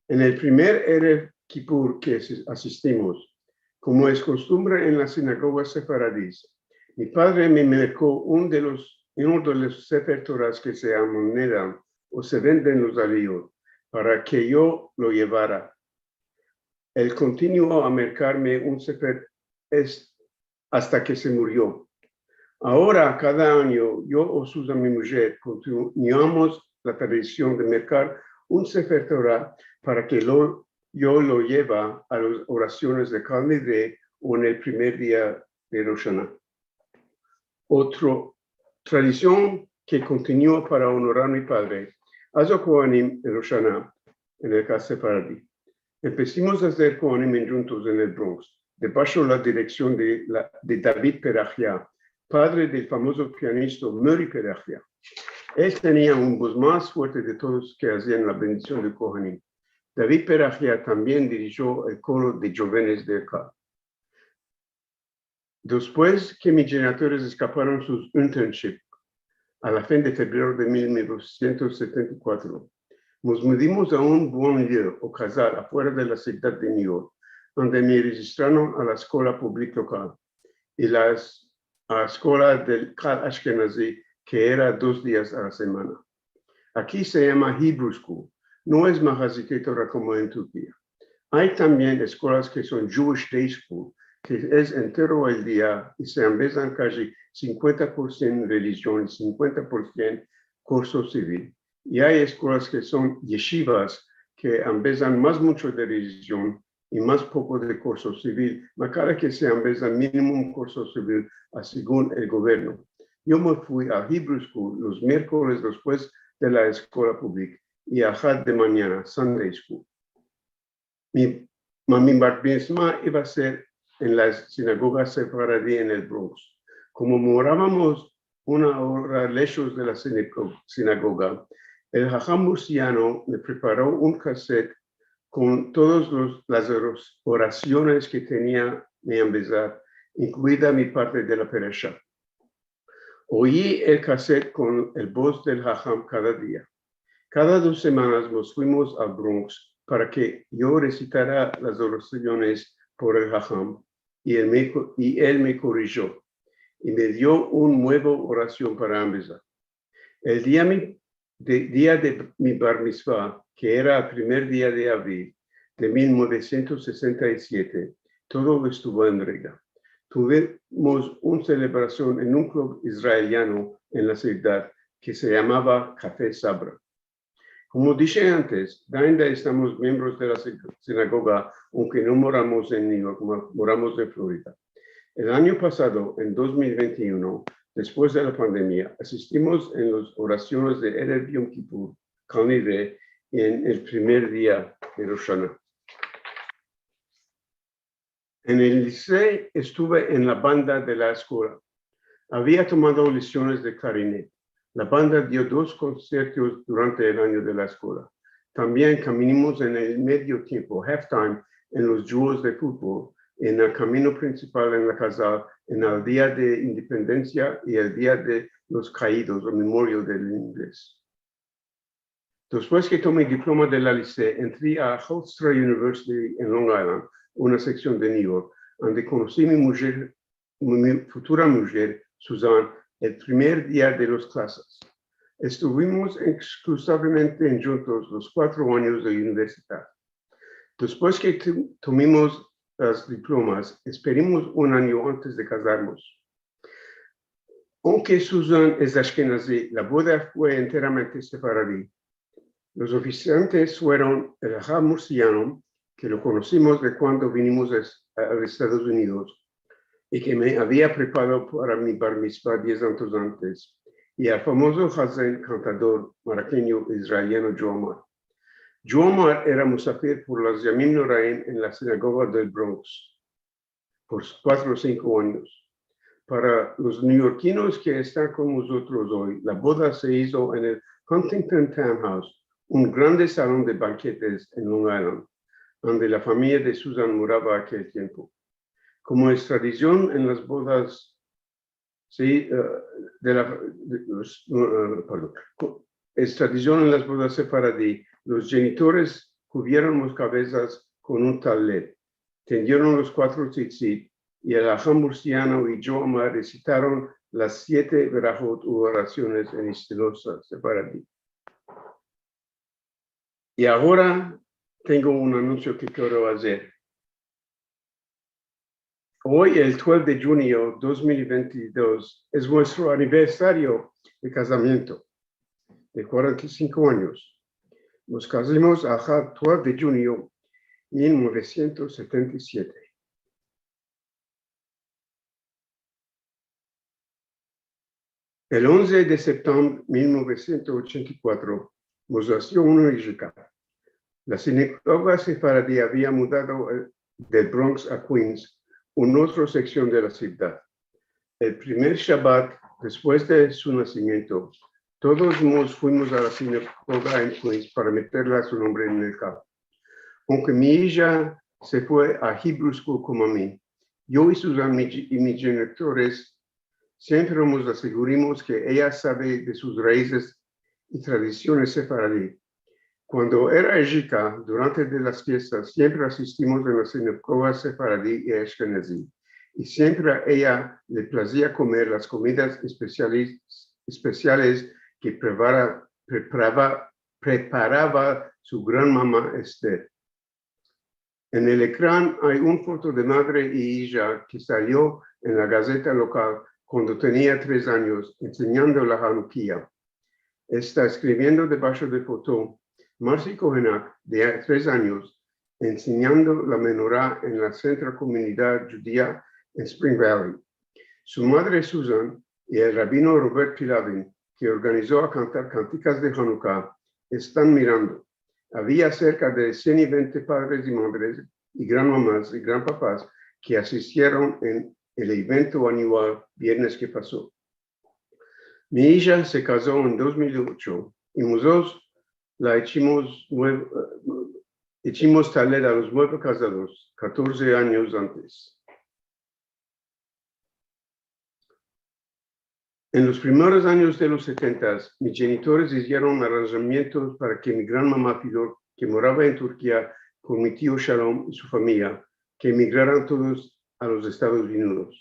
En el primer Erev Kipur ke asi-, asistimos, komo es kostumbre en las sinagogas sefaradis, mi padre me merko un de los, uno de los Sefer Toras ke se amonedan o se venden los aliyot, para ke yo lo yevara. El kontinuo a merkarme un sefer es-, asta ke se murio. Agora, kada anyo, yo o Susan, mi mujer, kontinuamos la tradision de merkar un Sefer Torah para ke lo, yo lo yeva a las orasiones de Kal Nidre o en el primer dia de Rosh Ashana. Otro tradision ke kontinua para onorar mi padre, azo kohanim en Rosh Ashana en el kal sefaradi. Empesimos a ser kohanim endjuntos en el Bronx, debasho la direksion de la, de David Perahia, padre del famozo pianisto Murry Perahia. El tenia un boz mas fuerte de todos ke azian la bendision de kohanim. David Perahia tambien dirijio el koro de jovenes del kal. Despues ke mis jenitores eskaparon sus internship a la fin de febrero de mil novesientos setenta i kuatro, mos mudimos a un banlieue o kazal afuera de la sivdad de New York, ande me rejistraron a la eskola publika lokal i las, a eskola del kal ashkenazi, ke era dos dias a la semana. Aki se yama Hebrew School. No es Mahazite Torah komo en Turkia. Ay tambien eskolas ke son Jewish Day School, ke es entero el dia i se ambezan kaji sinkuenta por sien relijion i sinkuenta por sien kurso sivil. I ay eskolas ke son yeshivas, ke ambezan mas muncho de relijion i mas poko de kurso sivil, makara ke se ambezan minimum kurso sivil a segun el governo. Yo me fui a Hebrew School los mierkoles despues de la eskola publika i a Had de manyana, Sunday School. Mi, ma mi bar mitzva iva a ser en la sinagoga sefaradi en el Bronx. Komo moravamos una ora leshos de la sinago-, sinagoga, el haham mursiano me preparo un kaset kon todos los, las oras-, orasiones ke tenia me ambezar, inkluida mi parte de la perasha. Oyi el kaset kon el boz del haham kada dia. Kada dos semanas mos fuimos al Bronx para ke yo resitara las orasiones por el haham i el me ko-, i el me korijio i me dio un muevo orasion para ambezar. El dia mi, de, dia de mi bar mitzva, ke era el primer dia de avril de mil novesientos sesenta i siete, todo estuvo en regra. Tuvimos un selebrasion en un klub israeliano en la sivdad ke se yamava Kafe Sabra. Komo dishe antes, dainda estamos miembros de la si-, sinagoga, aunke no moramos en New York, mo-, moramos en Florida. El anyo pasado, en dos mil vente i uno, despues de la pandemia, asistimos en las orasiones de Erev Yom Kipur, Kal Nidre, en el primer dia de Rosh Ashana. En el liseo estuve en la banda de la eskola. Avia tomado lesiones de klarinet. La banda dio dos konsiertos durante el anyo de la eskola. Tambien kaminimos en el medio tiempo, halftime, en los djuegos de futbol, en el kamino prinsipal en la kazal, en el Dia de Independensia i el Dia de los Kaidos, o Memorial del Ingles. Despues ke tome diploma de la liseo, entri a Hofstra University en Long Island, una seksion de New York, ande konosi mi mujer, mi, mi futura mujer, Susan, el primer dia de las klasas. Estuvimos eksklusivamente endjuntos los kuatro anyos de universidad. Despues ke to-, tomimos las diplomas, esperimos un anyo antes de kazarmos. Aunke Susan es ashkenazi, la boda fue enteramente sefaradi. Los ofisiantes fueron el haham mursiano, ke lo konosimos de kuando vinimos a, a Estados Unidos, i ke me avia preparado para mi bar mitzva diez anyos antes, i al famozo hazen kantador marakenyo israeliano Joe Amar. Joe Amar era musafir por los Yamim Noraim en la sinagoga del Bronx por kuatro o sinko anyos. Para los neoyorkinos ke estan kon mozotros oy, la boda se izo en el Huntington Townhouse, un grande salon de banketes en Long Island, ande la famiya de Susan morava akel tiempo. Komo es tradision en las bodas, si, eh, de la, de los, eh, pardon, ko-, es tradision en las bodas sefaradi, los jenitores kuvieron las kavezas kon un taled, tendieron los kuatro tzitzit, i el haham mursiano i Joe Amar resitaron las siete berahot u orasiones en estilo sefaradi. I agora tengo un anunsio ke kero azer. Oy, el twelve de junio dos mil vente i dos, es muestro aniversario de kazamiento de kuarenta i sinko anyos. Mos kazimos el twelve de junio mil novesientos setenta i siete. El onze de septembre mil novesientos ochenta i kuatro, mos asio una ijika. La sinagoga sefaradi avia mudado, eh, del Bronx a Queens, una otra seksion de la sivdad. El primer Shabat despues de su nasimiento, todos mos fuimos a la sinagoga en Queens para meter su nombre en el kal. Aunke mi ija se fue a Hebrew School komo mi, yo i sus ami-, i mis jenitores siempre mos asegurimos ke eya save de sus raizes i tradisiones sefaradi. Kuando era ijika, durante de las fiestas, siempre asistimos en la sinagoga sefaradi i ashkenazi, i siempre a eya le plazia komer las komidas espesiales, espesiales ke prepara-, preparava, preparava su gran mama Esther. En el ekran ay un foto de madre i ija ke salio en la gazeta lokal kuando tenia tres anyos, ensenyando la Hanukia. Esta eskriviendo debasho de foto Marcy Kohenak, de tres anyos, ensenyando la menorá en la Sentro Komunidad Djudia en Spring Valley. Su madre Susan i el rabino Robert Pilavin, ke organizo a kantar kantikas de Hanuka, estan mirando. Avia serka de sien i vente padres i madres i granmamas i granpapas ke asistieron en el evento anyual viernes ke paso. Mi ija se kazo en dos mil ocho i mozotros la echimos mueve-, eh, echimos taled a los mueve kazados katorze anyos antes. En los primeros anyos de los setentas, mis jenitores izieron aranjamientos para ke mi granmama Fidor, ke morava en Turkia kon mi tio Shalom i su famiya, ke emigraran todos a los Estados Unidos.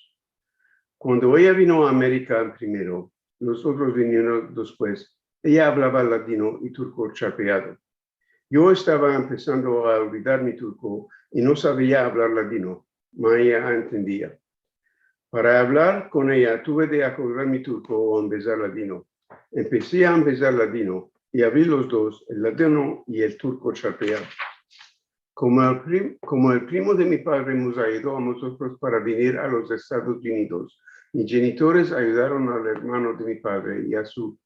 Kuando eya vino a Amerika primero, los otros vinieron despues, eya avlava ladino i turko sharpeado. Yo estava empesando a olvidar mi turko i no savia avlar ladino, ma eya entendia. Para avlar kon eya, tuve de akordar mi turko o embezar ladino. Empesi a embezar ladino i avli los dos, el ladino i el turko sharpeado. Komo el prim-, komo el primo de mi padre mos ayudo a mozotros para venir a los Estados Unidos, mis jenitores ayudaron al ermano de mi padre i a su,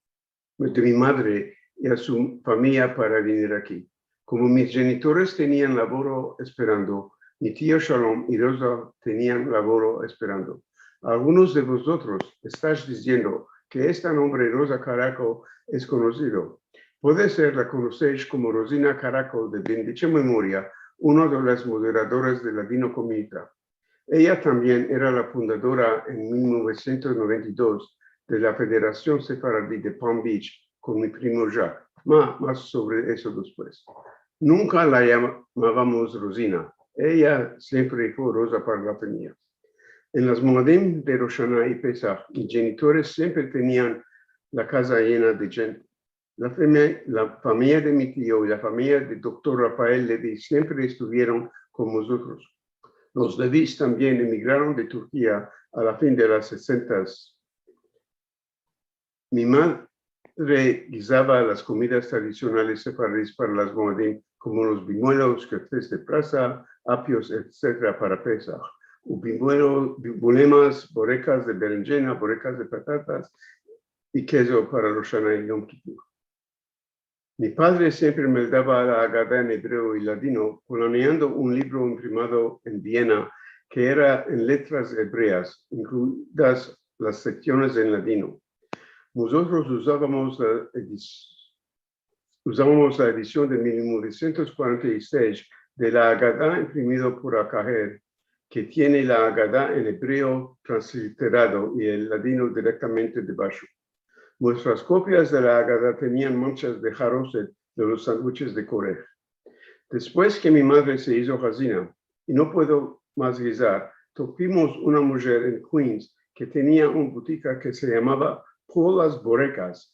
de mi madre i a su famiya para venir aki. Komo mis jenitores tenian lavoro esperando, mi tio Shalom i Rosa tenian lavoro esperando. Algunos de vozotros estash diziendo ke esta nombre Rosa Karako es konosido. Puede ser la konosesh komo Rosina Karako de bendicha memoria, una de las moderadoras de Ladinokomunita. Eya tambien era la fundadora en mil novesientos noventa i dos de la Federasion Sefaradi de Palm Beach kon mi primo Jacques. Ma, mas sovre esto despues. Nunka la yamavamos Rosina. Eya siempre fue Rosa para la famiya. En las Moadim de Rosh Hashana i Pesah, mis jenitores siempre tenian la kaza yena de djente. La fami-, la famiya de mi tio i la famiya de doktor Rafael Levi siempre estuvieron kon mozotros. Los Levis tambien emigraron de Turkia a la fin de las sesentas. Mi madre gizava las komidas tradisionales sefaradis para las Moadim, komo los bimuelos, keftes de prasa, apios, etsetera, para Pesah. Un bimuelo, bi-, bulemas, borekas de berenjena, borekas de patatas, i kezo para Rosh Ashana i Yom Kipur. Mi padre siempre me dava la Agada en ebreo i ladino, koloneando un livro imprimado en Viena ke era en letras ebreas, inkluidas las seksiones en ladino. Mozotros uzavamos la edis-, uzavamos la edision de mil novesientos kuarenta i sesh de la Agada imprimido por Akaher, ke tiene la Agada en ebreo transliterado i el ladino direktamente debasho. Muestras kopias de la Agada tenian manchas de haroset de los sandwiches de korej. Despues ke mi madre se izo hazina i no pudo mas gizar, tovimos una mujer en Queens ke tenia un butika ke se yamava Polas Borekas.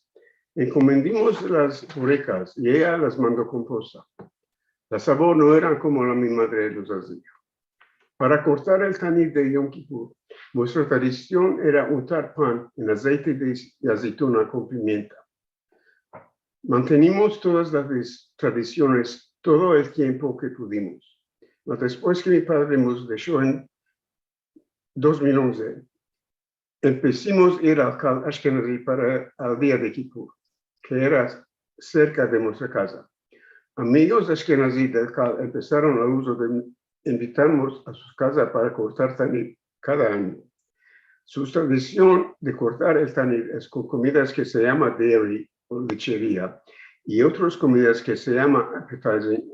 Enkomendimos las borekas i eya las mando kon posta. La savor no eran komo la mi madre los azia. Para kortar el tanir de Yom Kipur, muestra tradision era untar pan en azeite de azeituna kon pimienta. Mantenimos todas las tradisiones todo el tiempo ke pudimos. Ma despues ke mi padre mos desho en dos mil onze, empesimos ir al Kal Ashkenazi para el dia de Kipur, ke era serka de muestra kaza. Amigos ashkenazi del Kal empesaron el uzo de invitarmos a sus kazas para kortar tanir kada anyo. Su tradision de kortar el tanir es kon komidas ke se yama dairy o lecheria i otras komidas ke se yama appetizing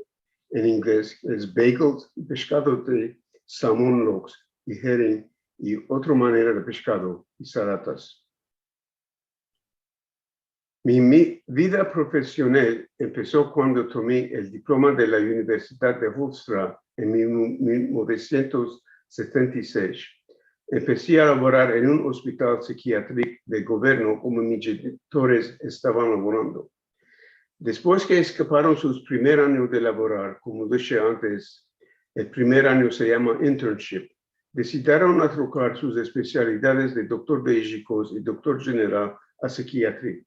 en ingles, es bagels i peshkado de salmon lox i herring i otra manera de peshkado i salatas. Mi, mi vida profesional empeso kuando tomi el diploma de la Universidad de Hofstra en mil novesientos setenta i sesh. Empesi a lavorar en un ospital psikiatrik del governo komo mis genitores estavan lavorando. Despues ke eskaparon sus primer anyo de lavorar, komo dishe antes, el primer anyo se yama internship, desidieron a trokar sus espesialidades de doktor de ijikos i doktor jeneral a psikiatria.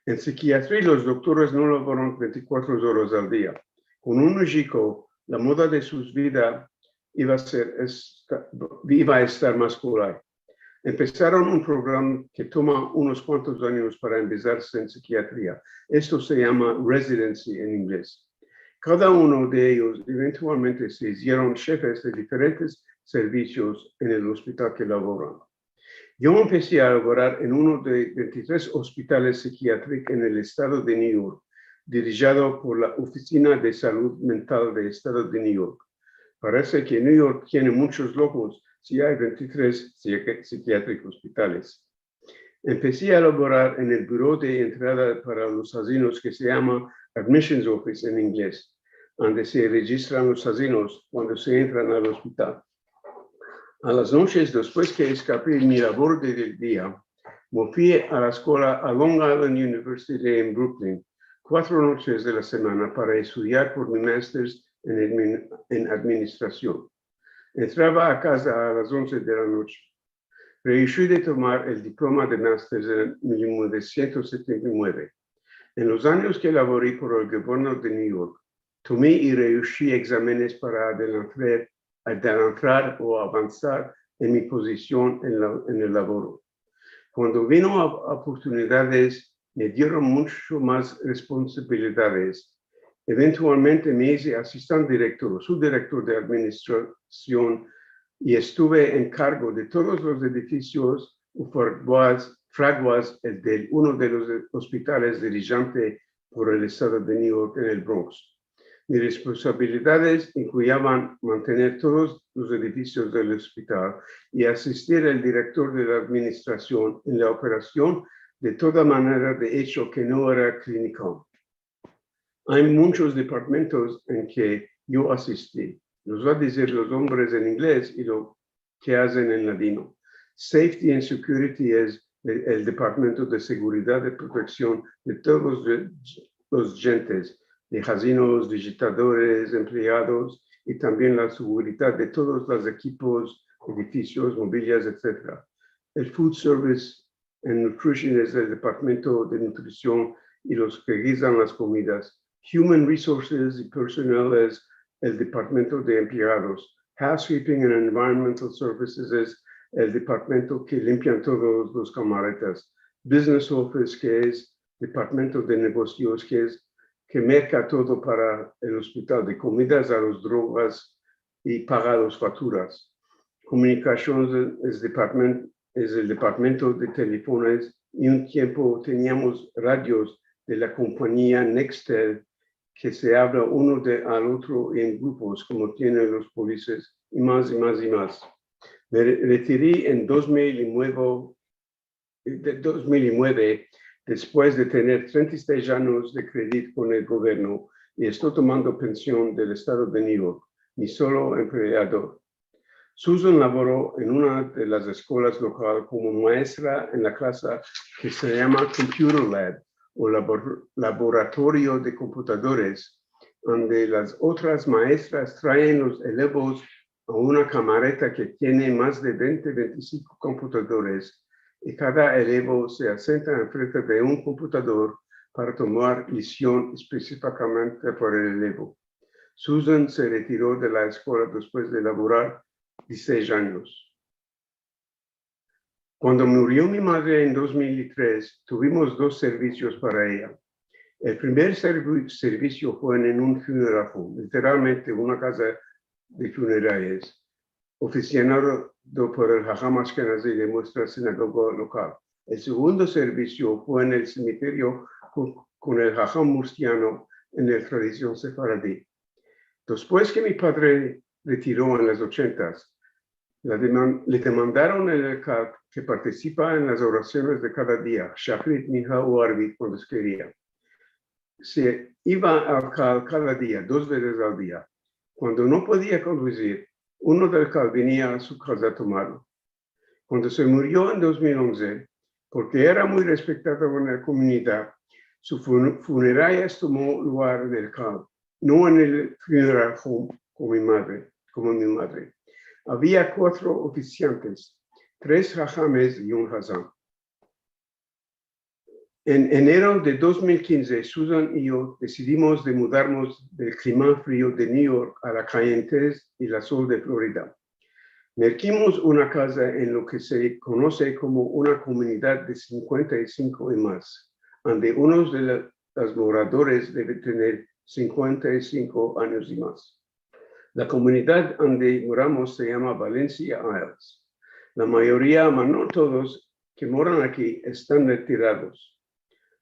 En psikiatria los doktores no lavoran vente i kuatro oras al dia. Kon un ijiko, la moda de sus vida iva a ser esta-, iva a estar mas kolay. Empesaron un programa ke toma unos kuantos anyos para embezarse en psikiatria. Esto se yama residency en ingles. Kada uno de eyos eventualmente se izieron shefes de diferentes servisios en el ospital ke lavoran. Yo empesi a lavorar en uno de vente i tres ospitales psikiatrik en el estado de New York, dirijado por la Ofisina de Salud Mental de Estado de New York. Parese ke New York tiene munchos lokos si ay vente i tres psikiatrik ospitales. Empesi a lavorar en el buro de entrada para los azinos ke se yama Admissions Office en ingles, ande se rejistran los azinos kuando se entran al ospital. A las noshes, despues ke eskapi mi lavor del dia, me fui a la eskola a Long Island University en Brooklyn kuatro noshes de la semana para estudiar por mi master's en admin-, en administrasion. Entrava a kaza a las onze de la noche. Reisui de tomar el diploma de master's en mil novesientos setenta i nueve. En los anyos ke lavori por el governo de New York, tomi i reisui egzamenes para adelantrar, adelantrar o avansar en mi pozision en la, en el lavoro. Kuando vino a, oportunidades, me dieron muncho mas responsabilidades. Eventualmente me ize asistente direktor, subdirektor de administrasion, i estuve en kargo de todos los edifisios u fraguas, fraguas el de uno de los ospitales dirijente por el estado de New York en el Bronx. Mis responsabilidades inkluyavan mantener todos los edifisios del ospital i asistir al direktor de la administrasion en la operasion de toda manera de echo ke no era klinikal. Ay munchos departamentos en ke yo asisti. Los vo a dizir los nombres en ingles i lo ke azen en ladino. Safety and Security es el, el departamento de seguridad i proteksion de todos los, los djentes, de azinos, vijitadores, empleados, i tambien la seguridad de todos los ekipos, edifisios, mobilias, etsetera. El Food Service and Nutrition es el departamento de nutrision i los ke gizan las komidas. Human Resources i Personnel es el departamento de empleados. Housekeeping and Environmental Services es el departamento ke limpian todos los kamaretas. business office, ke es departamento de negosios, ke es ke merka todo para el ospital, de komidas a los drogas i paga los fakturas. Komunikasyones es department-, es el departamento de telefones, i un tiempo teniamos radios de la kompanyia Nextel, ke se avla uno de, al otro en grupos, komo tienen los polises, i mas, i mas, i mas. Me re-, retiri en dos mil i nueve, de dos mil i nueve, despues de tener trenta i sesh anyos de kredit kon el governo, i esto tomando pension del estado de New York, mi solo empleador. Susan lavoro en una de las eskolas lokal komo maestra en la klasa ke se yama Computer Lab, o labor-, laboratorio de komputadores, ande las otras maestras traen los elevos a una kamareta ke tiene mas de vente, vente i sinko komputadores, i kada elevo se asenta enfrente de un komputador para tomar lesion espesifikamente para el elevo. Susan se retiro de la eskola despues de lavorar dizisesh anyos. Kuando murio mi madre en dos mil i tres, tuvimos dos servisios para eya. El primer servi-, servisio fue en un funeral home, literalmente una kaza de funerales, ofisinado por el haham ashkenazi de muestra sinagoga lokal. El segundo servisio fue en el semeterio kon, kon el haham mursiano en el tradision sefaradi. Despues ke mi padre retiro en las ochentas, la deman-, le demandaron en el kal ke partisipa en las orasiones de kada dia, shahrit, minha u arvit, kuando se keria. Se iva al kal kada dia, dos vezes al dia. Kuando no podia konduzir, uno del kal venia a su kaza a tomarlo. Kuando se murio en dos mil onze, porke era muy respektado en la komunidad, su fun-, funeralias tomo lugar en el kal, no en el funeral home komo mi madre, komo mi madre. Avia kuatro ofisiantes, tres hahames i un hazan. En enero de dos mil kinze, Susan i yo desidimos de mudarmos del klima frio de New York a la kayentez i la sol de Florida. Merkimos una kaza en lo ke se konose komo una komunidad de sinkuenta i sinko i mas, ande unos de la, las moradores deven tener sinkuenta i sinko anyos i mas. La komunidad ande moramos se yama Valencia Isles. La mayoria, ma no todos, ke moran aki estan retirados.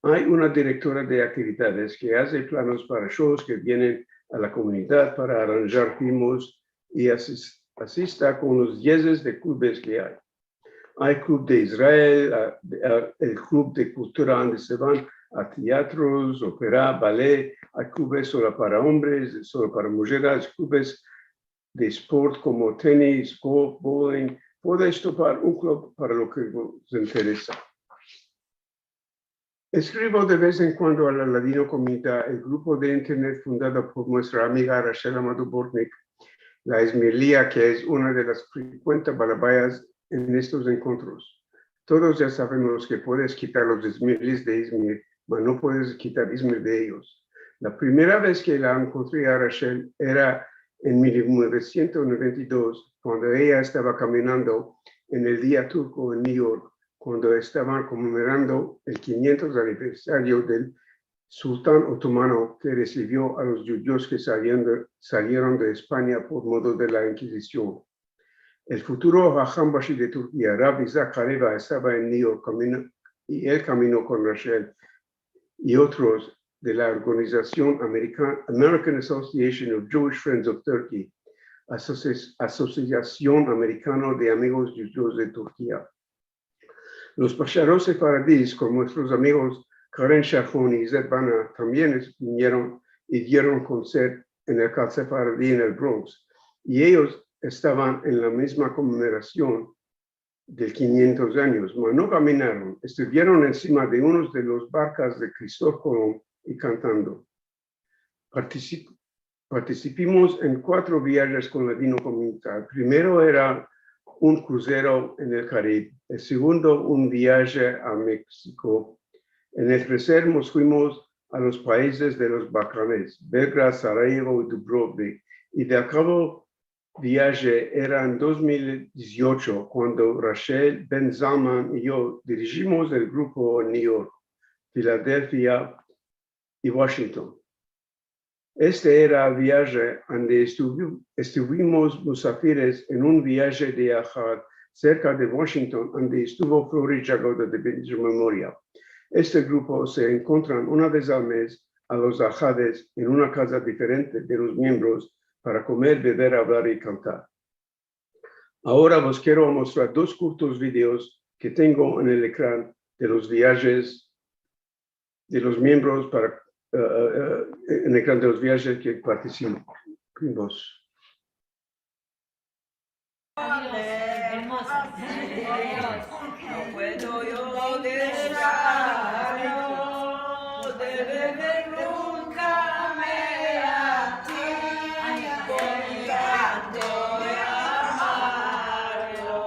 Ay una direktora de aktividades ke aze planos para shows ke vienen a la komunidad para aranjar filmos i asis-, asista kon los diezes de klubes ke ay. Ay klub de Israel, a, a, el klub de kultura ande se van a teatros, opera, balet, ay klubes solo para ombres, solo para mujeres, klubes de esport komo tenis, golf, bowling. Podesh topar un klub para lo ke vos interesa. Eskrivo de vez en kuando a la Ladinokomunita, el grupo de internet fundado por muestra amiga Rachel Amado Bortnick, la izmirlia, ke es una de las frekuentas balabayas en estos enkontros. Todos ya savemos ke puedes kitar los izmirlis de Izmir, ma no puedes kitar Izmir de eyos. La primera vez ke la enkontri a Rachel era en mil novesientos noventa i dos, kuando eya estava kaminando en el Dia Turko en New York, kuando estavan konmemorando el kinyentos aniversario del sultan otomano ke resivio a los djudios ke salieron de, salieron de Espanya por modo de la Inkizision. El futuro Haham Bashi de Turkia, Rav Isaac Hareva, estava en New York kamino, i el kamino kon Rachel i otros de la organizasion American, American Association of Jewish Friends of Turkey, Asoci-, Asosiasion Amerikano de Amigos Djudios de Turkia. Los pasharos sefaradis, kon muestros amigos Karen Shahon i Izet Bana, tambien es-, vinieron i dieron konsert en el Kal Sefaradi en el Bronx, i eyos estavan en la mizma konmemorasion del kinyentos anyos, ma no kaminaron, estuvieron ensima de unos de los barkas de Kristof Kolon i kantando. Partisip-, partisipimos en kuatro viajes kon Ladinokomunita. El primero era un kruzero en el Karib, el segundo un viaje a Meksiko. En el terser mos fuimos a los paizes de los Balkanes, Belgrad, Sarajevo i Dubrovnik, i de akabo viaje era en dos mil diziocho, kuando Rachel Ben Zalman i yo dirijimos el grupo en New York, Filadelfia i Washington. Este era el viaje ande estuvi-, estuvimos musafires en un viaje de Ahad serka de Washington, ande estuvo Flory Jagoda de Benjamin Memorial. Este grupo se enkontran una vez al mez a los Ahades en una kaza diferente de los miembros para komer, bever, avlar i kantar. Agora vos kero mostrar dos kurtos videos ke tengo en el ekran de los viajes de los miembros para, eh, eh, en el ekran de los viajes ke partisipimos. No puedo yo desharlo de beber nunka me a ti, por tanto amarlo.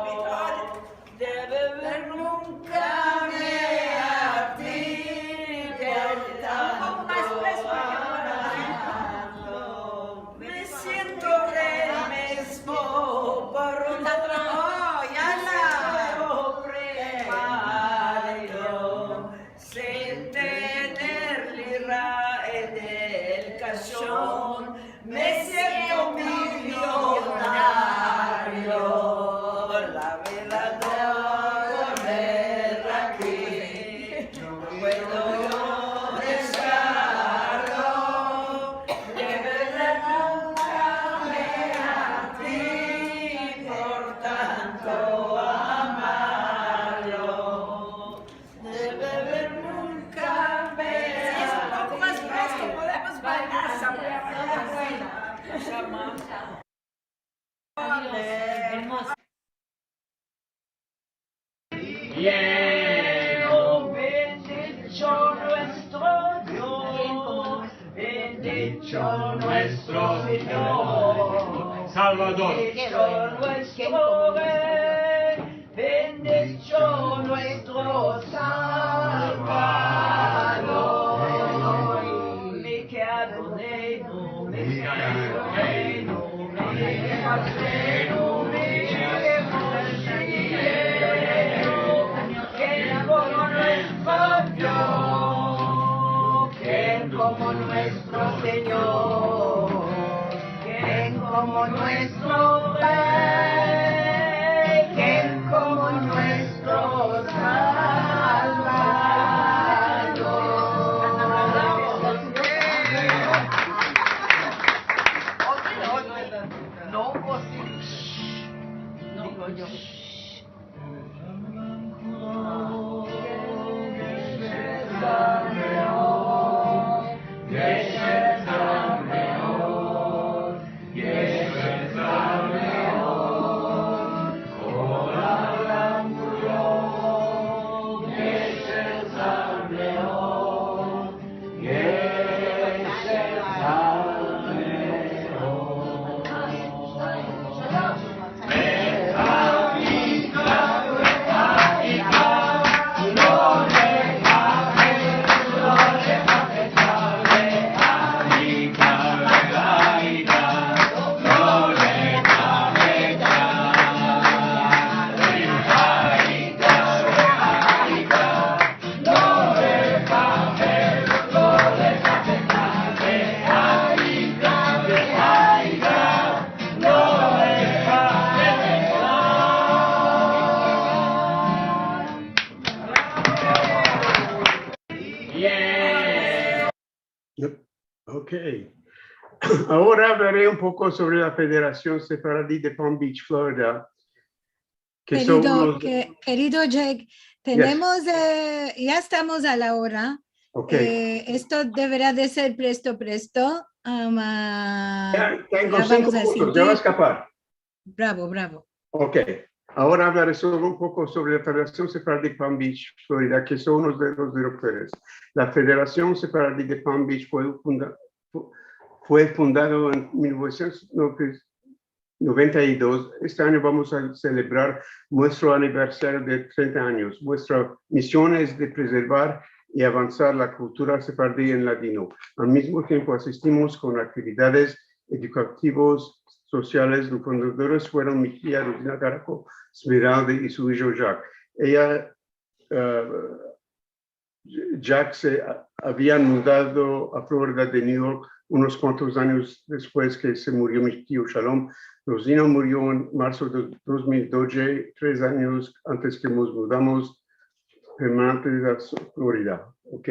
De beber nunka me a ti, por tanto amarlo. Me siento rey mismo por un amor precario, sin tener lira en el kashon. Me siento milionario, la vida de comer aquí. No puedo yo desharlo, de beber nunka me a ti, por tanto amarlo. De beber nunka me a ti. Si es un poco mas presto, podemos bailar, Samuel. Hermoso. Bien, bendicho nuestro Dios, bendicho nuestro Señor, Salvador, bendicho nuestro Rey, bendicho nuestro Salvador. Mi que adoremos, mi que adoremos. Ken komo nuestro Señor, ken komo nuestro Rey, ken komo nuestro Salvador. No, vos sí. Shh. Digo yo. Ok. Agora avlarei un poko sovre la Federasion Sefaradi de Palm Beach, Florida. Ke son unos... Kerido, ke-, kerido Jake, tenemos, eh, ya estamos a la ora. Ok. Eh, esto deverá de ser presto, presto. Ama, ya tengo sinko minutos, ya va a eskapar. Bravo, bravo. Ok. Agora avlarei solo un poko sovre la Federasion Sefaradi de Palm Beach, Florida, ke son unos de los direktores. La Federasion Sefaradi de Palm Beach fue funda-, fu-, fue fundado en mil novesientos noventa i dos. Este anyo vamos a selebrar muestro aniversario de trenta anyos. Muestra mision es de prezervar i avansar la kultura sefaradi en ladino. Al mizmo tiempo asistimos kon aktividades edukativos sosiales, los fundadores fueron mi tia Rosina Carrasco Smiralda i su ijo Jack. Eya, eh, Jack se a-, avian mudado a Florida de New York unos kuantos anyos despues ke se murio mi tio Shalom. Rosina murio en marso de dos mil dodje, tres anyos antes ke mos mudamos permanente a Florida. Ok?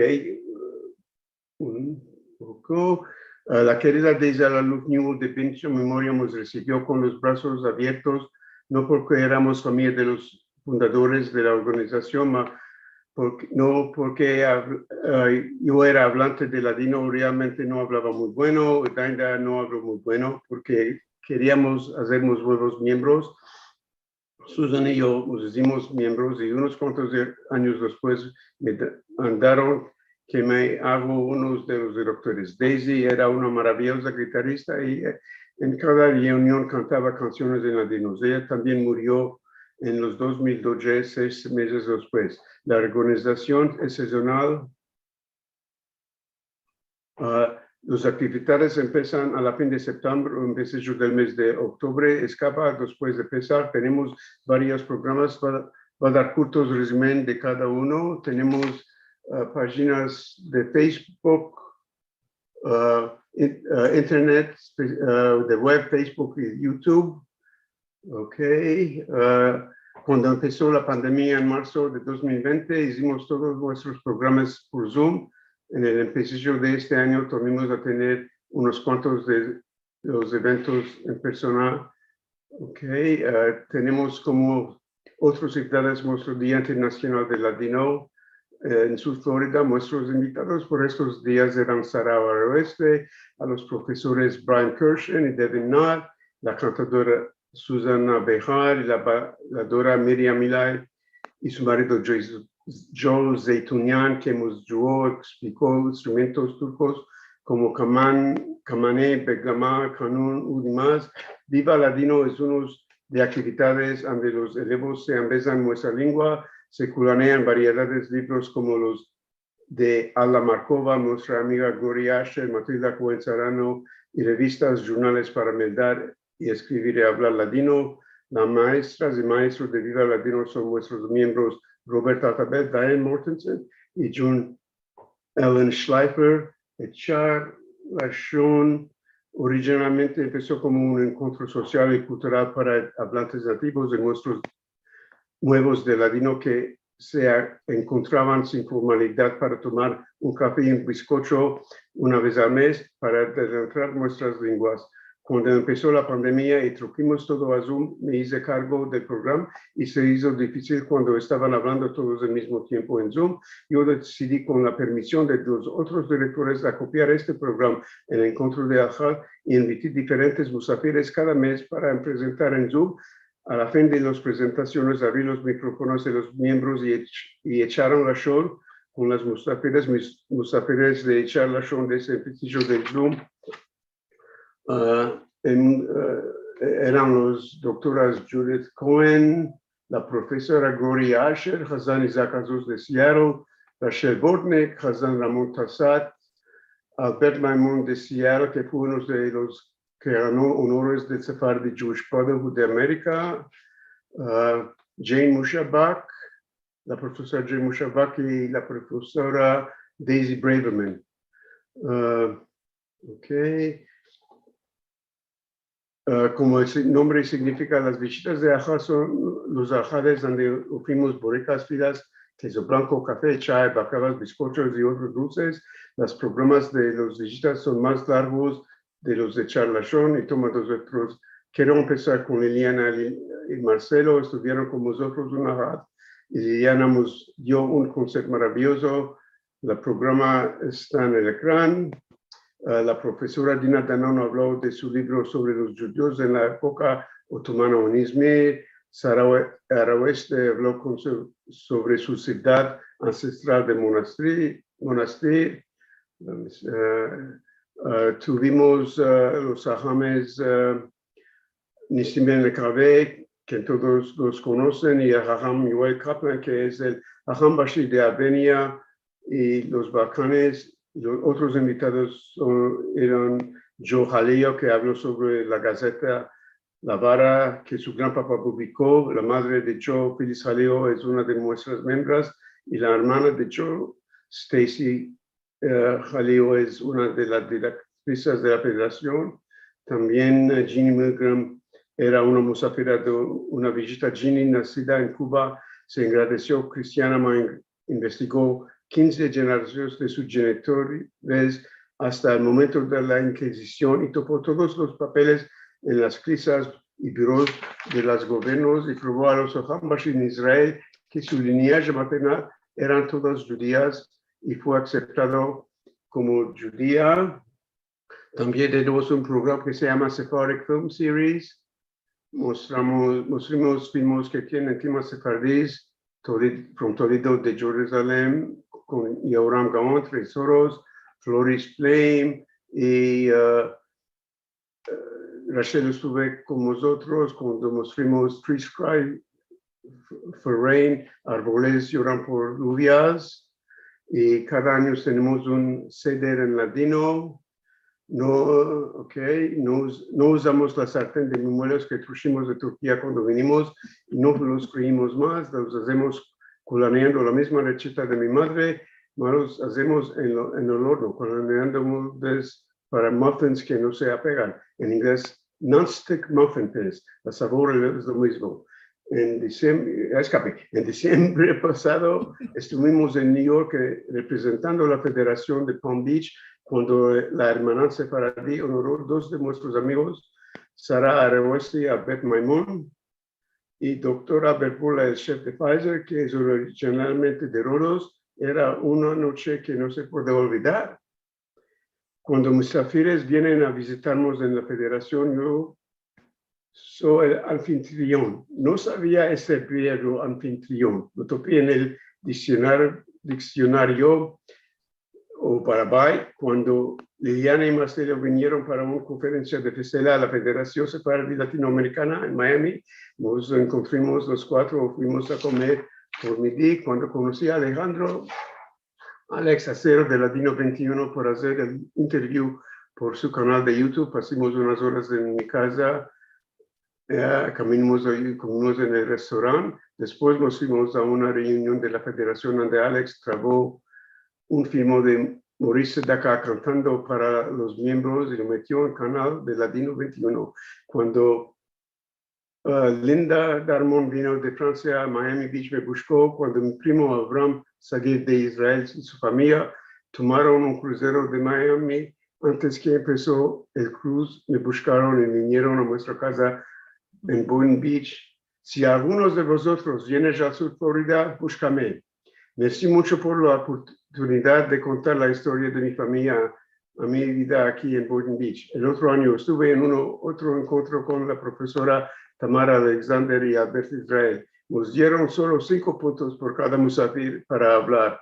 Un poko. Ah, la kerida Daisy Alaluf Newell de Bendición Memoria mos resivio kon los brasos aviertos, no porke eramos famiya de los fundadores de la organizasion, ma porke, no porke av-, ah, yo era avlante de ladino, realmente no avlava muy bueno, i ainda no avlo muy bueno, porke keriamos azermos muevos miembros. Susan i yo mos izimos miembros i unos kuantos de, anyos despues me da-, mandaron ke me ago uno de los direktores. Daisy era una maraviyoza gitarista i, eh, en kada reunion kantava kansiones en ladino. Eya tambien murio en los dos mil dodje, seis mezes despues. La organizasion es sezonal. Ah, los aktividades empesan a la fin de septiembre o empesijo del mez de oktubre. Eskapa despues de empesar. Tenemos varios programas. Va, va dar kurtos resumen de kada uno. Tenemos, ah, pajinas de Facebook, ah, in-, ah, internet, ah, de web, Facebook i YouTube. Ok. Ah, kuando empeso la pandemia en marso de dos mil vente, izimos todos muestros programas por Zoom. En el empesijo de este anyo tornimos a tener unos kuantos de los eventos en persona. Ok. Ah, tenemos komo otros aktividades muestro Dia Internasional del Ladino, eh, en South Florida. Muestros invitados por estos dias eran Sara Aroeste, a los profesores Brian Kirschen i Devin Knott, la kantadora Susana Bejar i la bailadora Miriam Milay i su marido Joe, Joe Zeitunian, ke mos yuvo, ekspliko instrumentos turkos komo kaman, kamane, beglama, kanun i demas. Viva Ladino es unos de aktividades ande los elevos se ambezan muestra lengua, se kulanean variedades, livros komo los de Alla Markova, muestra amiga Gloria Asher, Matilda Cohen Serrano i revistas, jurnales para meldar i eskrivir i avlar ladino. Las maestras i maestros de Viva Ladino son muestros miembros Robert Atabet, Diane Mortensen i June Ellen Schleifer. Echar Lashon orijinalmente empeso komo un enkontro sosial i kultural para avlantes nativos de muestros muevos de ladino ke se a-, enkontravan sin formalidad para tomar un kafe i un biskocho una vez al mez para adentrar muestras lenguas. Kuando empeso la pandemia i trokimos todo a Zoom, me ize kargo del programa i se izo difisil kuando estavan avlando todos al mizmo tiempo en Zoom. Yo desidi, kon la permision de los otros direktores, a kopiar este programa, el enkontro de Alhad, i inviti diferentes musafires kada mez para prezentar en Zoom. A la fin de las prezentasiones, avri los mikrofonos de los miembros i ech-, i echaron lashon kon los musafires, mis-, musafires de echar lashon de este empesijo del Zoom. Ah, en, ah, eran los doktoras Judith Cohen, la profesora Gloria Asher, Hazan Isaac Azuz de Seattle, Rachel Bortnick, Hazan Ramon Tassat, Albert Maimon de Seattle, ke fue uno de los ke gano onores del Sephardi Jewish Brotherhood de Amerika, ah, Jane Mushabak, la profesora Jane Mushabak i la profesora Daisy Braverman. Ah, ok. Ah, komo el si-, nombre signifika, las vijitas de Alhad son los alhades ande ofrimos borekas finas, kezo blanko, kafe, chay, baklavas, biskochos i otros dulses. Los programas de los vijitas son mas largos de los de echar lashon i toma dos otros. Kero empesar kon Liliana i, i Marcelo, estuvieron kon mozotros un alhad, i Liliana mos dio un konserto maraviyozo. El programa esta en el ekran. Ah, la profesora Dina Danone avlo de su livro sovre los djudios en la epoka otomana en Izmir. Sara Aroeste avlo kon su, sovre su sivdad ansestral de Monastir, Monastir. Ah, ah, tuvimos, ah, los hahames, ah, Nissim ben Lekhave, ke todos los konosen, i el haham Yoel Kaplan, ke es el haham rashi de Albania i los Balkanes. Los otros invitados son, eran Joe Halio, ke avlo sovre la gazeta La Vara, ke su gran papa publiko. La madre de Joe, Phyllis Halio, es una de muestras membras, i la ermana de Joe, Stacy, eh, Halio, es una de las direktrisas de la federasion. Tambien, eh, Jeannie Milgram era una musafira de una vizita. Jeannie, nasida en Kuba, se engradesio kristiana, ma en- investigo kinze jenerasions de sus jenitores asta el momento de la Inkizision i topo todos los papeles en las klisas i buros de los governos i provo a los Ochambashe en Israel ke su linyaje maternal eran todas djudias i fue aseptado komo djudia. Tambien tenemos un programa ke se yama Sephardic Film Series. Mostramos, mostrimos filmos ke tienen temas sefaradis, Toled-, From Toledo de Jerusalem, kon Yehoram Gaon, Trey Soros, Flourish Flame, i, eh, eh, Rachel estuve kon mozotros kuando mostrimos Trees Cry for Rain, Arboles Yoran por Luvias, i kada anyo tenemos un seder en ladino. No, ok, no us-, no uzamos la sarten de muelas ke trashimos de Turkia kuando vinimos, i no los freimos mas, los azemos kulaneando la mizma recheta de mi madre, ma los azemos en lo, en el orno, kulaneando moldes para muffins ke no se apegan. En ingles, non-stick muffin pans, el savor es lo mizmo. En disiembre, eskape, en disiembre pasado estuvimos en New York, eh, reprezentando la Federasion de Palm Beach, kuando, eh, la Ermanansa Sefaradi onoro dos de muestros amigos, Sara Areweshi i Albert Maimon, i doktor Albert Bourla, el shef de Pfizer, ke es orijinalmente de Rodos. Era una noche ke no se puede olvidar. Kuando musafires vienen a vizitarmos en la Federasion, yo so el anfitrion. No savia este verbo anfitrion. Lo topi en el diksionar-, diksionario o para bai, kuando Liliana i Marcelo vinieron para una konferensia de F S L a la Federasion Sefaradi Latinoamerikana en Miami. Mos enkontrimos los kuatro, fuimos a komer por midi. Kuando konosi a Alejandro, Alex Acero de Ladino vente i uno por azer el interview por su kanal de YouTube. Pasimos unas oras en mi kaza, eh, kaminamos ayi, komimos en el restorant. Despues mos fuimos a una reunion de la Federasion ande Alex travo un filmo de Maurice Sedaka kantando para los miembros i lo metio en kanal de Ladino vente i uno. Kuando Ah, Linda Darmon vino de Fransia a Miami Beach, me bushko kuando mi primo Avram Sagir de Israel i su famiya tomaron un kruzero de Miami antes ke empeso el kruz. Me bushkaron i vinieron a muestra kaza en Boynton Beach. Si algunos de vozotros vienes al sur Florida, bushkame. Mersi muncho por la oportunidad de kontar la istoria de mi famiya a mi vida aki en Boynton Beach. El otro anyo estuve en uno, otro enkontro kon la profesora Tamara Alexander i Albert Israel. Mos dieron solo sinko puntos por kada musafir para avlar.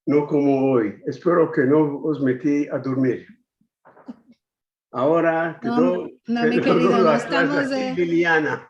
No komo oy. Espero ke no os meti a durmir. Agora te do, no, mi kerido, no estamos, eh, Liliana.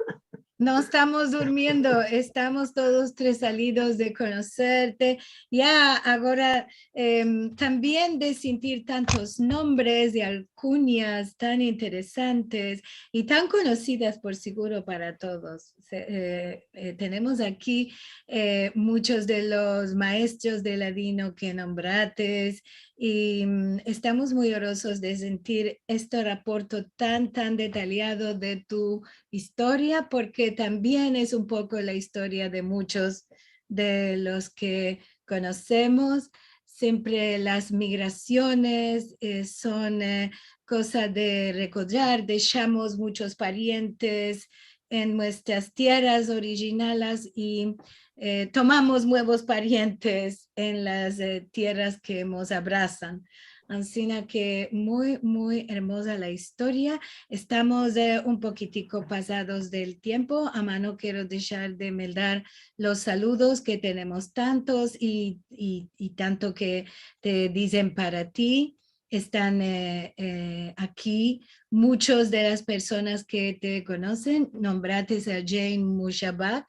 No estamos durmiendo, estamos todos tres salidos de konocerte. Ya, agora, em, tambien de sentir tantos nombres i alkunyas tan interesantes i tan konosidas, por seguro, para todos. Se-, eh, eh, tenemos aki, eh, munchos de los maestros de ladino ke nombrates, i, mm, estamos muy orosos de sentir este raporto tan, tan detayado de tu istoria, porke tambien es un poko la istoria de munchos de los ke konosemos. Siempre las migrasiones, eh, son, eh, koza de rekordar. Deshamos munchos parientes en muestras tierras orijinales i, eh, tomamos muevos parientes en las, eh, tierras ke mos abrasan. Ansina ke muy, muy ermoza la istoria. Estamos, eh, un pokitiko pasados del tiempo, ama no kero deshar de meldar los saludos ke tenemos tantos i, i, i tanto ke te dizen para ti. estan, eh, eh, aki. Muchas de las personas ke te konosen, nombrates a Jane Mushabak.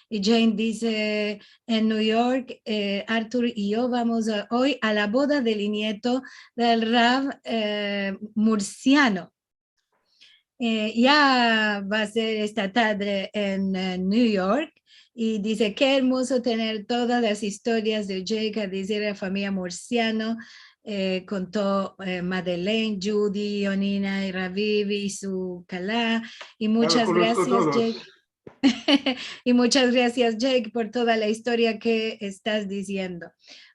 I Jane dize, en New York, eh, Artur i yo vamos a, oy a la boda del nieto del Rav, eh, Mursiano. Eh, ya va a ser esta tadre en, eh, New York. I dize, ke ermozo tener todas las istorias de Jake, a dizer la famiya Mursiano, eh, konto, eh, Madeleine, Judy, Onina i Raviv i su kala. I muchas grasias, Jake. I muchas grasias, Jake, por toda la istoria ke estas diziendo.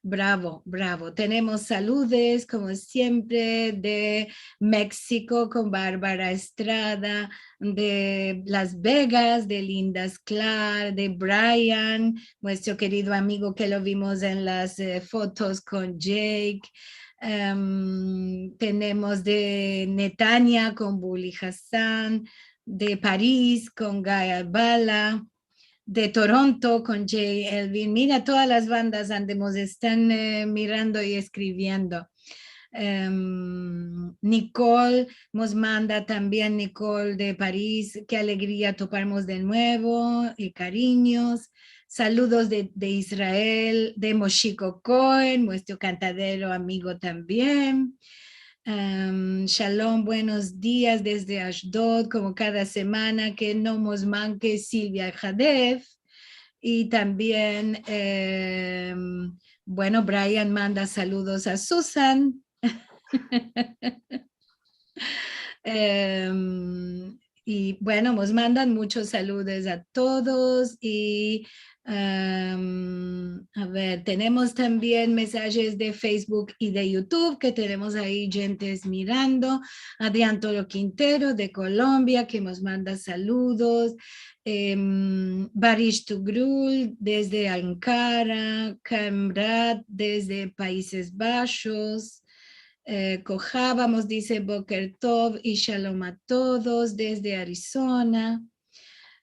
Bravo, bravo. Tenemos saludes, komo siempre, de Meksiko kon Barbara Estrada, de Las Vegas, de Linda Sklar, de Brian, muestro kerido amigo ke lo vimos en las, eh, fotos kon Jake. Em, tenemos de Netanya kon Buli Hassan, de Paris kon Gaia Bala, de Toronto kon Jay Elvin. Mira, todas las bandas ande mos estan, eh, mirando i eskriviendo. Em, Nicole mos manda tambien, Nicole de Paris, ke alegria toparmos de nuevo, i karinyos. Saludos de, de Israel, de Moshiko Cohen, muestro kantadero amigo tambien. Em, shalom, buenos dias desde Ashdod, komo kada semana, ke no mos manke Silvia Hadef. I tambien, em, bueno, Brian manda saludos a Susan. Em, i, bueno, mos mandan muchos saludos a todos. I, em, a ver, tenemos tambien mesajes de Facebook i de YouTube, ke tenemos ayi djentes mirando. Adrián Toro Quintero de Colombia, ke mos manda saludos. Em, Barish Tugrul desde Ankara, Kamrat desde Países Bajos, eh, Kojava mos dize Boker Tov i Shalom a todos desde Arizona.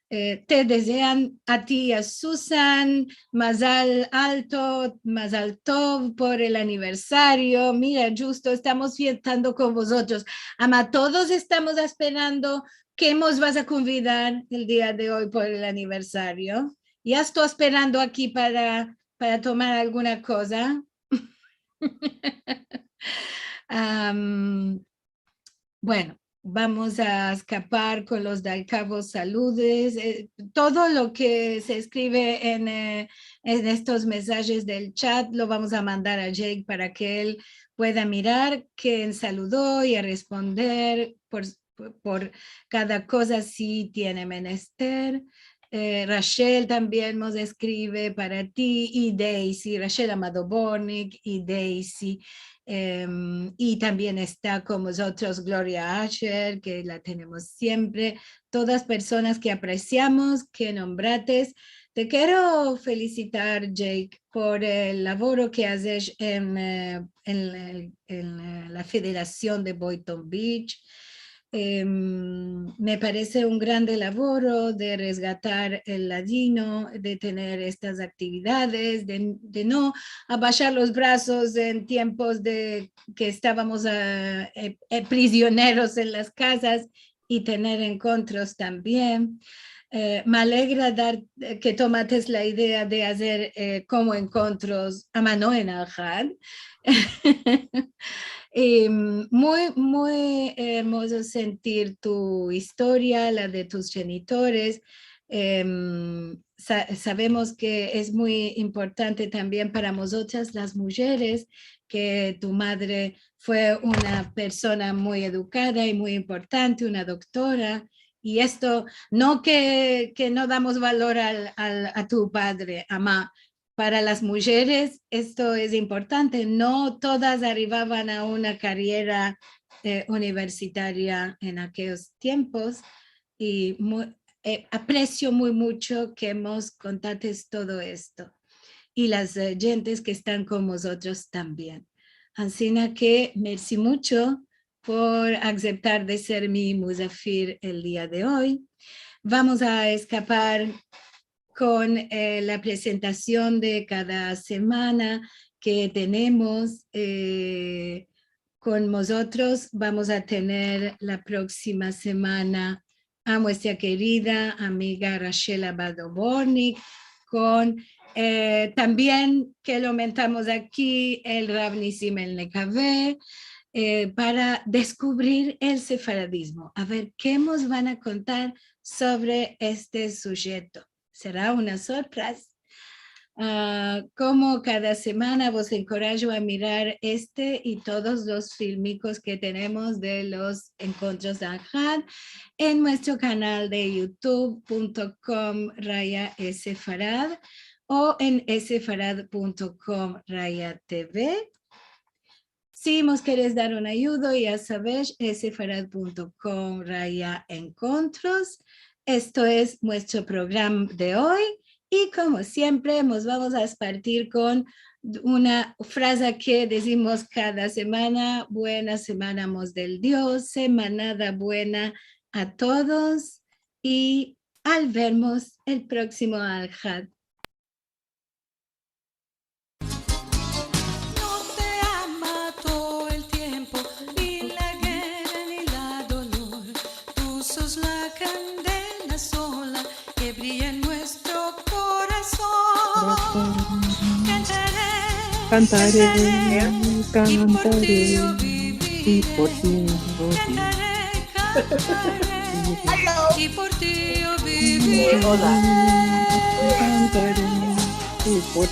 Eh, te dezean a ti i a Susan mazal alto, mazal tov por el aniversario. Mira, djusto estamos fiestando kon vozotros. Ama todos estamos asperando ke mos vas a konvidar el dia de oy por el aniversario. Ya esto asperando aki para, para tomar alguna koza. Am, bueno, vamos a eskapar kon los dalkavos saludes. Eh, todo lo ke se eskrive en, eh, en estos mesajes del chat lo vamos a mandar a Jake para ke el pueda mirar ken saludo i a responder por, por, por kada koza si tiene menester. Eh, Rachel tambien mos eskrive para ti, i Daisy, Rachel Amado Bornik, i Daisy. Em, i tambien esta kon mozotros Gloria Asher, ke la tenemos siempre. Todas personas ke apresiamos, ke nombrates. Te kero felisitar, Jake, por el lavoro ke azes en, eh, en, en, eh, la Federasion de Boynton Beach. Em, me parese un grande lavoro de resgatar el ladino, de tener estas aktividades, de, de no abashar los brazos en tiempos de ke estavamos, eh, eh, eh, prizioneros en las kazas i tener enkontros tambien. Eh, me alegra dar, eh, ke tomates la idea de azer, eh, komo enkontros a mano en Alhad. Em, muy, muy ermozo sentir tu istoria, la de tus djenitores. Em, sa-, savemos ke es muy importante tambien para mozotras las mujeres, ke tu madre fue una persona muy edukada i muy importante, una doktora, i esto, no ke, ke no damos valor al, al, a tu padre, ama, para las mujeres esto es importante. No todas arrivavan a una kariera, eh, universitaria en akeyos tiempos, i mu-, eh, apresio muy mucho ke mos kontates todo esto, i las, eh, djentes ke estan kon mozotros tambien. Ansina ke, mersi mucho por akseptar de ser mi muzafir el dia de oy. Vamos a eskapar kon, eh, la presentasion de kada semana ke tenemos, eh, kon mozotros vamos a tener la proksima semana a muestra kerida amiga Rachel Abado Bortnick, kon, eh, tambien ke lo mentamos aki, el Rav Nissim Elnekave, eh, para deskuvrir el sefaradizmo. A ver ke mos van a kontar sovre este sujeto. Sera una sorpreza. Ah, komo kada semana, vos enkorajo a mirar este i todos los filmikos ke tenemos de los enkontros de Alhad en muestro kanal de youtube punto com raya sefarad o en sefarad punto com raya tv. Si mos keres dar un ayudo, ya savesh, sefarad punto com raya enkontros. Esto es muestro programa de oy. I komo siempre, mos vamos a despedir kon una fraza ke dizimos kada semana: Buena semana mos del Dios, semanada buena a todos i al vermos el proksimo Alhad. No te ama todo el tiempo, ni la guerra ni la dolor. Tu sos la kandela sola ke briya en muestro korason. Kantare, kantare, i por ti yo bivire. Kantare, kantare, i por ti yo bivire. Kantare, i por